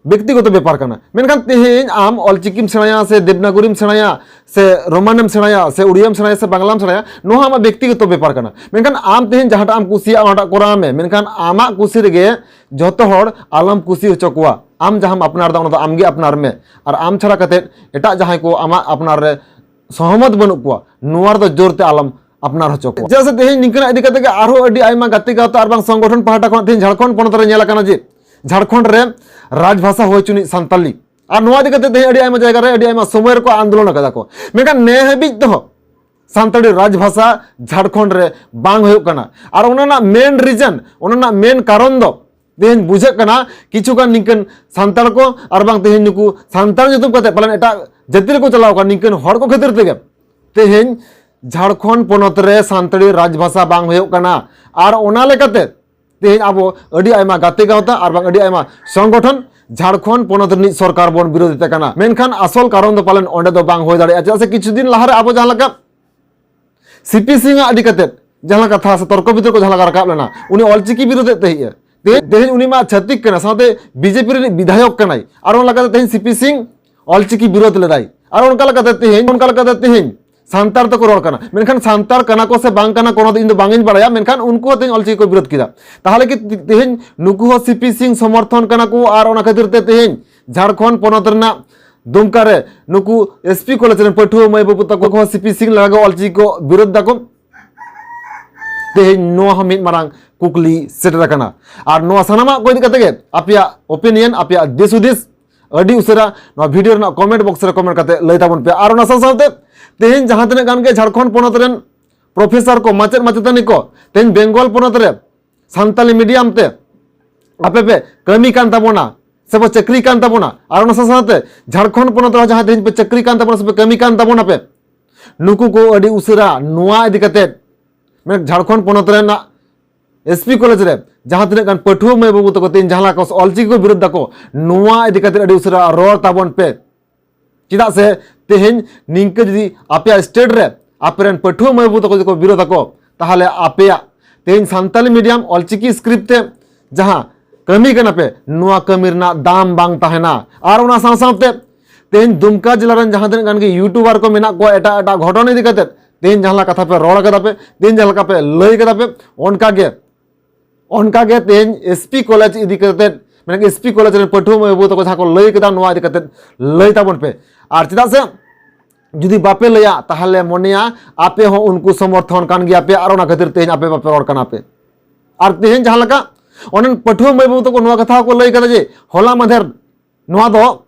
ᱵᱮᱠᱛᱤᱜᱚᱛᱚ ᱵᱮᱯᱟᱨ ᱠᱟᱱᱟ᱾ ᱢᱮᱱᱠᱷᱟᱱ ᱛᱮᱦᱮᱧ ᱟᱢ ᱚᱞᱪᱤᱠᱤᱢ ᱥᱮᱬᱟᱭᱟ ᱥᱮ ᱫᱮᱵᱽᱱᱟᱜᱚᱨᱤᱢ ᱥᱮᱬᱟᱭᱟ ᱥᱮ ᱨᱳᱢᱟᱱᱮᱢ ᱥᱮᱬᱟᱭᱟ ᱥᱮ ᱩᱲᱤᱭᱟᱢ ᱥᱮᱬᱟᱭᱟ ᱥᱮ ᱵᱟᱝᱞᱟᱢ ᱥᱮᱬᱟᱭᱟ, ᱱᱚᱣᱟ ᱟᱢᱟᱜ ᱵᱮᱠᱛᱤᱜᱚᱛᱚ ᱵᱮᱯᱟᱨ ᱠᱟᱱᱟ᱾ ᱢᱮᱱᱠᱷᱟᱱ ᱟᱢ ᱛᱮᱦᱮᱧ ᱡᱟᱦᱟᱸᱴᱟᱜ ᱮᱢ ᱠᱩᱥᱤᱭᱟᱜᱼᱟ, ᱚᱱᱟᱴᱟᱜ ᱠᱚᱨᱟᱣ ᱢᱮ᱾ ᱢᱮᱱᱠᱷᱟᱱ ᱟᱢᱟᱜ ᱠᱩᱥᱤ ᱨᱮᱜᱮ ᱡᱷᱚᱛᱚ ᱦᱚᱲ ᱟᱞᱚᱢ ᱠᱩᱥᱤ ᱦᱚᱪᱚ ᱠᱚᱣᱟ᱾ ᱟᱢ ᱡᱟᱦᱟᱸᱢ ᱟᱯᱱᱟᱨ ᱫᱟ, ᱚᱱᱟ ᱫᱚ ᱟᱢᱜᱮ ᱟᱯᱱᱟᱨ ᱢᱮ᱾ ᱟᱨ ᱟᱢ ᱪᱷᱟᱲᱟ ᱠᱟᱛᱮᱫ ᱮᱴᱟᱜ ᱡᱟᱦᱟᱸᱭ ᱠᱚ ᱟᱢᱟᱜ ᱟᱯᱱᱟᱨ ᱨᱮ ᱥᱚᱦᱚᱢᱚᱛ ᱵᱟᱹᱱᱩᱜ ᱠᱚᱣᱟ, ᱱᱚᱣᱟ ᱨᱮᱫᱚ ᱡᱳᱨ ᱛᱮ ᱟᱞᱚᱢ ᱟᱯᱱᱟᱨ ᱦᱚᱪᱚ ᱠᱚᱣᱟ᱾ ᱪᱮᱫᱟᱜ ᱥᱮ ᱛᱮᱦᱮᱧ ᱱᱤᱝᱠᱟᱹᱱᱟᱜ ᱤᱫᱤ ᱠᱟᱛᱮ ᱜᱮ ᱟᱨᱦᱚᱸ ᱟᱹᱰᱤ ᱟᱭᱢᱟ ᱜᱟᱛᱮ ᱜᱟᱶᱛᱟ ᱟᱨ ᱵᱟᱝ ᱥᱚᱝᱜᱚᱴᱷᱚᱱ ᱯᱟᱦᱴᱟ ᱠᱷᱚᱱ ᱛᱮᱦᱮᱧ ᱡᱷᱟᱲᱠᱷᱚᱸᱰ ᱯᱚᱱᱚᱛ ᱨᱮ ᱧᱮᱞ ᱟᱠᱟᱱᱟ ᱡᱮ ᱡᱷᱟᱲᱠᱷᱚᱸᱰ ᱨᱮ ᱨᱟᱡᱽᱵᱷᱟᱥᱟ ᱦᱩᱭ ᱦᱚᱪᱚᱱᱤᱡ ᱥᱟᱱᱛᱟᱞᱤ, ᱟᱨ ᱱᱚᱣᱟ ᱤᱫᱤ ᱠᱟᱛᱮ ᱛᱮᱦᱮᱧ ᱟᱹᱰᱤ ᱟᱭᱢᱟ ᱡᱟᱭᱜᱟ ᱨᱮ ᱟᱹᱰᱤ ᱟᱭᱢᱟ ᱥᱚᱢᱚᱭ ᱨᱮᱠᱚ ᱟᱱᱫᱳᱞᱚᱱ ᱟᱠᱟᱫᱟ ᱠᱚ᱾ ᱢᱮᱱᱠᱷᱟᱱ ᱱᱮ ᱦᱟᱹᱵᱤᱡ ᱛᱮᱦᱚᱸ ᱥᱟᱱᱛᱟᱲᱤ ᱨᱟᱡᱽᱵᱷᱟᱥᱟ ᱡᱷᱟᱲᱠᱷᱚᱸᱰ ᱨᱮ ᱵᱟᱝ ᱦᱩᱭᱩᱜ ᱠᱟᱱᱟ᱾ ᱟᱨ ᱚᱱᱟ ᱨᱮᱱᱟᱜ ᱢᱮᱱ ᱨᱤᱡᱚᱱ, ᱚᱱᱟ ᱨᱮᱱᱟᱜ ᱢᱮᱱ ᱠᱟᱨᱚᱱ ᱫᱚ ᱛᱮᱦᱮᱧ ᱵᱩᱡᱷᱟᱹᱜ ᱠᱟᱱᱟ, ᱠᱤᱪᱷᱩ ᱜᱟᱱ ᱱᱤᱝᱠᱟᱹᱱ ᱥᱟᱱᱛᱟᱲ ᱠᱚ ᱟᱨ ᱵᱟᱝ ᱛᱮᱦᱮᱧ ᱱᱩᱠᱩ ᱥᱟᱱᱛᱟᱲ ᱧᱩᱛᱩᱢ ᱠᱟᱛᱮ ᱯᱟᱞᱮᱱ ᱮᱴᱟᱜ ᱡᱟᱹᱛᱤ ᱨᱮᱠᱚ ᱪᱟᱞᱟᱣ ᱟᱠᱟᱱ ᱱᱤᱝᱠᱟᱹᱱ ᱦᱚᱲ ᱠᱚ ᱠᱷᱟᱹᱛᱤᱨ ᱛᱮᱜᱮ ᱛᱮᱦᱮᱧ ᱡᱷᱟᱲᱠᱷᱚᱸᱰ ᱯᱚᱱᱚᱛ ᱨᱮ ᱥᱟᱱᱛᱟᱲᱤ ᱨᱟᱡᱽᱵᱷᱟᱥᱟ ᱵᱟᱝ ᱦᱩᱭᱩᱜ ᱠᱟᱱᱟ᱾ ᱟᱨ ᱚᱱᱟ ᱞᱮᱠᱟᱛᱮ ᱛᱮᱦᱮᱧ ᱟᱵᱚ ᱟᱹᱰᱤ ᱟᱭᱢᱟ ᱜᱟᱛᱮ ᱜᱟᱶᱛᱟ ᱟᱨ ᱵᱟᱝ ᱟᱹᱰᱤ ᱟᱭᱢᱟ ᱥᱚᱝᱜᱚᱴᱷᱚᱱ ᱡᱷᱟᱲᱠᱷᱚᱸᱰ ᱯᱚᱱᱚᱛ ᱨᱤᱱᱤᱡ ᱥᱚᱨᱠᱟᱨ ᱵᱚᱱ ᱵᱤᱨᱳᱫᱷ ᱮᱫ ᱠᱟᱱᱟ᱾ ᱢᱮᱱᱠᱷᱟᱱ ᱟᱥᱚᱞ ᱠᱟᱨᱚᱱ ᱫᱚ ᱯᱟᱞᱮᱱ ᱚᱸᱰᱮ ᱫᱚ ᱵᱟᱝ ᱦᱩᱭ ᱫᱟᱲᱮᱭᱟᱜᱼᱟ᱾ ᱪᱮᱫᱟᱜ ᱥᱮ ᱠᱤᱪᱷᱩ ᱫᱤᱱ ᱞᱟᱦᱟᱨᱮ ᱟᱵᱚ ᱡᱟᱦᱟᱸ ᱞᱮᱠᱟ ᱥᱤᱯᱤ ᱥᱤᱝ ᱟᱜ ᱤᱫᱤ ᱠᱟᱛᱮ ᱡᱟᱦᱟᱸ ᱠᱟᱛᱷᱟ ᱥᱮ ᱛᱚᱨᱠᱚ ᱵᱤᱛᱚᱨᱠᱚ ᱡᱟᱦᱟᱸ ᱞᱮᱠᱟ ᱨᱟᱠᱟᱵ ᱞᱮᱱᱟ, ᱩᱱᱤ ᱚᱞᱪᱤᱠᱤ ᱵᱤᱨᱳᱫᱷ ᱮᱫ ᱛᱟᱦᱮᱸᱫᱼᱟ᱾ ᱛᱮᱦᱮᱧ, ᱛᱮᱦᱮᱧ ᱩᱱᱤ ᱢᱟ ᱪᱷᱟᱹᱛᱤᱠ ᱠᱟᱱᱟ, ᱥᱟᱶᱛᱮ ᱵᱤᱡᱮᱯᱤ ᱨᱤᱱᱤᱡ ᱵᱤᱫᱷᱟᱭᱚᱠ ᱠᱟᱱᱟᱭ᱾ ᱟᱨ ᱚᱱᱟ ᱞᱮᱠᱟᱛᱮ ᱛᱮᱦᱮᱧ ᱥᱤᱯᱤ ᱥᱤᱝ ᱚᱞᱪᱤᱠᱤ ᱵᱤᱨᱳᱫᱷ ᱞᱮᱫᱟᱭ᱾ ᱟᱨ ᱚᱱᱠᱟ ᱞᱮᱠᱟᱛᱮ ᱛᱮᱦᱮᱧ, ᱚᱱᱠᱟ ᱞᱮᱠᱟᱛᱮ ᱛᱮᱦᱮᱧ ᱥᱟᱱᱛᱟᱲ ᱛᱮᱠᱚ ᱨᱚᱲ ᱠᱟᱱᱟ᱾ ᱢᱮᱱᱠᱷᱟᱱ ᱥᱟᱱᱛᱟᱲ ᱠᱟᱱᱟ ᱠᱚ ᱥᱮ ᱵᱟᱝ ᱠᱟᱱᱟ ᱠᱚ, ᱚᱱᱟ ᱫᱚ ᱤᱧ ᱫᱚ ᱵᱟᱝ ᱤᱧ ᱵᱟᱲᱟᱭᱟ᱾ ᱢᱮᱱᱠᱷᱟᱱ ᱩᱱᱠᱩ ᱦᱚᱸ ᱛᱮᱦᱮᱧ ᱚᱞᱪᱤᱠᱤ ᱠᱚ ᱵᱤᱨᱳᱫᱷ ᱠᱮᱫᱟ᱾ ᱛᱟᱦᱚᱞᱮ ᱠᱤ ᱛᱮᱦᱮᱧ ᱱᱩᱠᱩ ᱦᱚᱸ ᱥᱤᱯᱤ ᱥᱤᱝ ᱥᱚᱢᱚᱨᱛᱷᱚᱱ ᱠᱟᱱᱟ ᱠᱚ? ᱟᱨ ᱚᱱᱟ ᱠᱷᱟᱹᱛᱤᱨ ᱛᱮ ᱛᱮᱦᱮᱧ ᱡᱷᱟᱲᱠᱷᱚᱸᱰ ᱯᱚᱱᱚᱛ ᱨᱮᱱᱟᱜ ᱫᱩᱢᱠᱟ ᱨᱮ ᱱᱩᱠᱩ ᱮᱥ ᱯᱤ ᱠᱚᱞᱮᱡᱽ ᱨᱮᱱ ᱯᱟᱹᱴᱷᱩᱣᱟᱹ ᱢᱟᱹᱭ ᱵᱟᱹᱵᱩ ᱛᱟᱠᱚ ᱦᱚᱸ ᱥᱤᱯᱤ ᱥᱤᱝ ᱞᱮᱠᱟ ᱜᱮ ᱚᱞᱪᱤᱠᱤ ᱠᱚ ᱵᱤᱨᱳᱫᱷ ᱫᱟᱠᱚ? ᱛᱮᱦᱮᱧ ᱱᱚᱣᱟ ᱦᱚᱸ ᱢᱤᱫ ᱢᱟᱨᱟᱝ ᱠᱩᱠᱞᱤ ᱥᱮᱴᱮᱨ ᱟᱠᱟᱱᱟ᱾ ᱟᱨ ᱱᱚᱣᱟ ᱥᱟᱱᱟᱢᱟᱜ ᱠᱚ ᱤᱫᱤ ᱠᱟᱛᱮ ᱜᱮ ᱟᱯᱮᱭᱟᱜ opinion, ᱟᱯᱮᱭᱟᱜ ᱫᱤᱥ ᱦᱩᱫᱤᱥ ᱟᱹᱰᱤ ᱩᱥᱟᱹᱨᱟ ᱱᱚᱣᱟ video ᱨᱮᱱᱟᱜ comment box ᱨᱮ comment ᱠᱟᱛᱮ ᱞᱟᱹᱭ ᱛᱟᱵᱚᱱ ᱯᱮ᱾ ᱟᱨ ᱚᱱᱟ ᱥᱟᱶ ᱥᱟᱶᱛᱮ ᱛᱮᱦᱮᱧ ᱡᱟᱦᱟᱸ ᱛᱤᱱᱟᱹᱜ ᱜᱟᱱ ᱜᱮ ᱡᱷᱟᱲᱠᱷᱚᱸᱰ ᱯᱚᱱᱚᱛ ᱨᱮᱱ professor ᱠᱚ, ᱢᱟᱪᱮᱫ ᱢᱟᱪᱮᱛᱟᱹᱱᱤ ᱠᱚ ᱛᱮᱦᱮᱧ ᱵᱮᱝᱜᱚᱞ ᱯᱚᱱᱚᱛ ᱨᱮ ᱥᱟᱱᱛᱟᱞᱤ medium ᱛᱮ ᱟᱯᱮ ᱯᱮ ᱠᱟᱹᱢᱤ ᱠᱟᱱ ᱛᱟᱵᱚᱱᱟ ᱥᱮ ᱯᱮ ᱪᱟᱹᱠᱨᱤ ᱠᱟᱱ ᱛᱟᱵᱚᱱᱟ, ᱟᱨ ᱚᱱᱟ ᱥᱟᱶ ᱥᱟᱶᱛᱮ ᱡᱷᱟᱲᱠᱷᱚᱸᱰ ᱯᱚᱱᱚᱛ ᱨᱮᱦᱚᱸ ᱡᱟᱦᱟᱸ ᱛᱮᱦᱮᱧ ᱯᱮ ᱪᱟᱹᱠᱨᱤ ᱠᱟᱱ ᱛᱟᱵᱚᱱᱟ ᱥᱮ ᱯᱮ ᱠᱟᱹᱢᱤ ᱠᱟᱱ ᱛᱟᱵᱚᱱᱟ ᱯᱮ, ᱱᱩᱠᱩ ᱠᱚ ᱟᱹᱰᱤ ᱩᱥᱟᱹᱨᱟ ᱱᱚᱣᱟ ᱤᱫᱤ ᱠᱟᱛᱮ, ᱢᱟᱱᱮ, ᱡᱷᱟᱲᱠᱷᱚᱸᱰ ᱯᱚᱱᱚᱛ ᱨᱮᱱᱟᱜ ᱮᱥ ᱯᱤ ᱠᱚᱞᱮᱡᱽ ᱨᱮ ᱡᱟᱦᱟᱸ ᱛᱤᱱᱟᱹᱜ ᱜᱟᱱ ᱯᱟᱹᱴᱷᱩᱣᱟᱹ ᱢᱟᱹᱭ ᱵᱟᱹᱵᱩ ᱛᱟᱠᱚ ᱛᱮᱦᱮᱧ ᱡᱟᱦᱟᱸ ᱞᱮᱠᱟ ᱚᱞᱪᱤᱠᱤ ᱠᱚ ᱵᱤᱨᱳᱫᱷ ᱫᱟᱠᱚ, ᱱᱚᱣᱟ ᱤᱫᱤ ᱠᱟᱛᱮ ᱟᱹᱰᱤ ᱩᱥᱟᱹᱨᱟ ᱨᱚᱲ ᱛᱟᱵᱚᱱ ᱯᱮ᱾ ᱪᱮᱫᱟᱜ ᱥᱮ ᱛᱮᱦᱮᱧ ᱱᱤᱝᱠᱟᱹ ᱡᱩᱫᱤ ᱟᱯᱮᱭᱟᱜ state ᱨᱮ ᱟᱯᱮᱨᱮᱱ ᱯᱟᱹᱴᱷᱩᱣᱟᱹ ᱢᱟᱹᱭ ᱵᱟᱹᱵᱩ ᱛᱟᱠᱚ ᱡᱩᱫᱤ ᱠᱚ ᱵᱤᱨᱳᱫᱷ ᱟᱠᱚ, ᱛᱟᱦᱚᱞᱮ ᱟᱯᱮᱭᱟᱜ ᱛᱮᱦᱮᱧ ᱥᱟᱱᱛᱟᱞᱤ ᱢᱤᱰᱤᱭᱟᱢ ᱚᱞᱪᱤᱠᱤ ᱥᱠᱨᱤᱯᱴ ᱛᱮ ᱡᱟᱦᱟᱸ ᱠᱟᱹᱢᱤ ᱠᱟᱱᱟ ᱯᱮ, ᱱᱚᱣᱟ ᱠᱟᱹᱢᱤ ᱨᱮᱱᱟᱜ ᱫᱟᱢ ᱵᱟᱝ ᱛᱟᱦᱮᱱᱟ᱾ ᱟᱨ ᱚᱱᱟ ᱥᱟᱶ ᱥᱟᱶᱛᱮ ᱛᱮᱦᱮᱧ ᱫᱩᱢᱠᱟ ᱡᱮᱞᱟ ᱨᱮᱱ ᱡᱟᱦᱟᱸ ᱛᱤᱱᱟᱹᱜ ᱜᱟᱱ ᱜᱮ ᱭᱩᱴᱩᱵᱟᱨ ᱠᱚ ᱢᱮᱱᱟᱜ ᱠᱚᱣᱟ, ᱮᱴᱟᱜ ᱮᱴᱟᱜ ᱜᱷᱚᱴᱚᱱ ᱤᱫᱤ ᱠᱟᱛᱮ ᱛᱮᱦᱮᱧ ᱡᱟᱦᱟᱸ ᱞᱮᱠᱟ ᱠᱟᱛᱷᱟ ᱯᱮ ᱨᱚᱲ ᱠᱟᱫᱟ ᱯᱮ, ᱛᱮᱦᱮᱧ ᱡᱟᱦᱟᱸ ᱞᱮᱠᱟ ᱯᱮ ᱞᱟᱹᱭ ᱠᱟᱫᱟ ᱯᱮ, ᱚᱱᱠᱟ ᱜᱮ ᱚᱱᱠᱟ ᱜᱮ ᱛᱮᱦᱮᱧ ᱮᱥᱯᱤ ᱠᱚᱞᱮᱡᱽ ᱤᱫᱤ ᱠᱟᱛᱮ, ᱢᱟᱱᱮ ᱮᱥᱯᱤ ᱠᱚᱞᱮᱡᱽ ᱨᱮᱱ ᱯᱟᱹᱴᱷᱩᱣᱟᱹ ᱢᱟᱹᱭ ᱵᱟᱹᱵᱩ ᱛᱟᱠᱚ ᱡᱟᱦᱟᱸ ᱠᱚ ᱞᱟᱹᱭ ᱠᱮᱫᱟ, ᱱᱚᱣᱟ ᱤᱫᱤ ᱠᱟᱛᱮ ᱞᱟᱹᱭ ᱛᱟᱵᱚᱱ ᱯᱮ᱾ ᱟᱨ ᱪᱮᱫᱟᱜ ᱥᱮ ᱡᱩᱫᱤ ᱵᱟᱯᱮ ᱞᱟᱹᱭᱟ, ᱛᱟᱦᱚᱞᱮ ᱢᱚᱱᱮᱭᱟ ᱟᱯᱮ ᱦᱚᱸ ᱩᱱᱠᱩ ᱥᱚᱢᱚᱨᱛᱷᱚᱱ ᱠᱟᱱ ᱜᱮᱭᱟ ᱯᱮ ᱟᱨ ᱚᱱᱟ ᱠᱷᱟᱹᱛᱤᱨ ᱛᱮᱦᱮᱧ ᱟᱯᱮ ᱵᱟᱯᱮ ᱨᱚᱲ ᱠᱟᱱᱟ ᱯᱮ᱾ ᱟᱨ ᱛᱮᱦᱮᱧ ᱡᱟᱦᱟᱸ ᱞᱮᱠᱟ ᱚᱱᱮᱱ ᱯᱟᱹᱴᱷᱩᱣᱟᱹ ᱢᱟᱹᱭ ᱵᱟᱹᱵᱩ ᱛᱟᱠᱚ ᱱᱚᱣᱟ ᱠᱟᱛᱷᱟ ᱦᱚᱸᱠᱚ ᱞᱟᱹᱭ ᱠᱟᱫᱟ ᱡᱮ ᱦᱚᱞᱟ ᱢᱟᱫᱷᱮᱨ ᱱᱚᱣᱟ ᱫᱚ,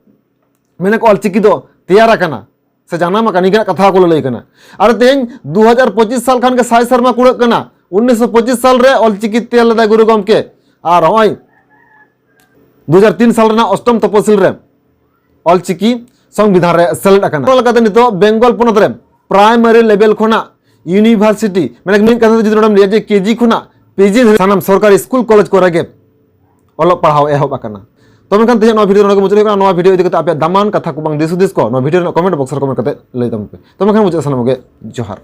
ᱢᱮᱱᱟᱠᱚ, ᱚᱞᱪᱤᱠᱤ ᱫᱚ ᱛᱮᱭᱟᱨ ᱟᱠᱟᱱᱟ ᱥᱮ ᱡᱟᱱᱟᱢ ᱟᱠᱟᱱᱟ, ᱱᱤᱝᱠᱟᱱᱟᱜ ᱠᱟᱛᱷᱟ ᱦᱚᱸᱠᱚ ᱞᱟᱹᱭ ᱠᱟᱱᱟ᱾ ᱟᱨ ᱛᱮᱦᱮᱧ ᱫᱩ ᱦᱟᱡᱟᱨ ᱯᱚᱸᱪᱤᱥ ᱥᱟᱞ ᱠᱷᱟᱱ ᱜᱮ ᱥᱟᱭ ᱥᱮᱨᱢᱟ ᱠᱩᱲᱟᱹᱜ ᱠᱟᱱᱟ᱾ ᱩᱱᱤᱥᱥᱚ ᱯᱚᱸᱪᱤᱥ ᱥᱟᱞ ᱨᱮ ᱚᱞᱪᱤᱠᱤ ᱛᱮᱭᱟᱨ ᱞᱮᱫᱟᱭ ᱜᱩᱨᱩ ᱜᱚᱢᱠᱮ, ᱟᱨ ᱱᱚᱜᱼᱚᱭ ᱫᱩ ᱦᱟᱡᱟᱨ ᱛᱤᱱ ᱥᱟᱞ ᱨᱮᱱᱟᱜ ᱚᱥᱴᱚᱢ ᱛᱚᱯᱚᱥᱤᱞ ᱨᱮ ᱚᱞᱪᱤᱠᱤ ᱥᱚᱝᱵᱤᱫᱷᱟᱱ ᱨᱮ ᱥᱮᱞᱮᱫ ᱟᱠᱟᱱᱟ᱾ ᱚᱱᱟ ᱞᱮᱠᱟᱛᱮ ᱱᱤᱛᱚᱜ ᱵᱮᱝᱜᱚᱞ ᱯᱚᱱᱚᱛ ᱨᱮ ᱯᱨᱟᱭᱢᱟᱨᱤ ᱞᱮᱵᱮᱞ ᱠᱷᱚᱱᱟᱜ ᱤᱭᱩᱱᱤᱵᱷᱟᱨᱥᱤᱴᱤ, ᱢᱟᱱᱮ ᱢᱤᱫ ᱠᱟᱛᱷᱟ ᱛᱮ ᱡᱩᱫᱤ ᱱᱚᱰᱮᱢ ᱞᱟᱹᱭᱟ ᱡᱮ ᱠᱮᱡᱤ ᱠᱷᱚᱱᱟᱜ ᱯᱤᱡᱤ ᱫᱷᱟᱹᱵᱤᱡ ᱥᱟᱱᱟᱢ ᱥᱚᱨᱠᱟᱨᱤ ᱥᱠᱩᱞ ᱠᱚᱞᱮᱡᱽ ᱠᱚᱨᱮ ᱜᱮ ᱚᱞᱚᱜ ᱯᱟᱲᱦᱟᱣ ᱮᱦᱚᱵ ᱟᱠᱟᱱᱟ᱾ ᱛᱚ ᱢᱮᱱᱠᱷᱟᱱ ᱛᱮᱦᱮᱧ ᱱᱚᱣᱟ ᱵᱷᱤᱰᱤᱭᱳ ᱱᱚᱰᱮ ᱜᱮ ᱢᱩᱪᱟᱹᱫ ᱦᱩᱭᱩᱜ ᱠᱟᱱᱟ᱾ ᱱᱚᱣᱟ ᱵᱷᱤᱰᱤᱭᱳ ᱤᱫᱤ ᱠᱟᱛᱮ ᱟᱯᱮᱭᱟᱜ ᱫᱟᱢᱟᱱ ᱠᱟᱛᱷᱟ ᱠᱚ ᱵᱟᱝ ᱫᱤᱥ ᱦᱩᱫᱤᱥ ᱠᱚ ᱱᱚᱣᱟ ᱵᱷᱤᱰᱤᱭᱳ ᱨᱮᱱᱟᱜ ᱠᱚᱢᱮᱱᱴ ᱵᱚᱠᱥ ᱨᱮ ᱠᱚᱢᱮᱱᱴ ᱠᱟᱛᱮ ᱞᱟᱹᱭ ᱛᱟᱵᱚᱱ ᱯᱮ᱾ ᱛᱚ ᱢᱮᱱᱠᱷᱟᱱ ᱢᱩᱪᱟᱹᱫ ᱥᱟᱱᱟᱢ ᱜᱮ ᱡᱚᱦᱟᱨ᱾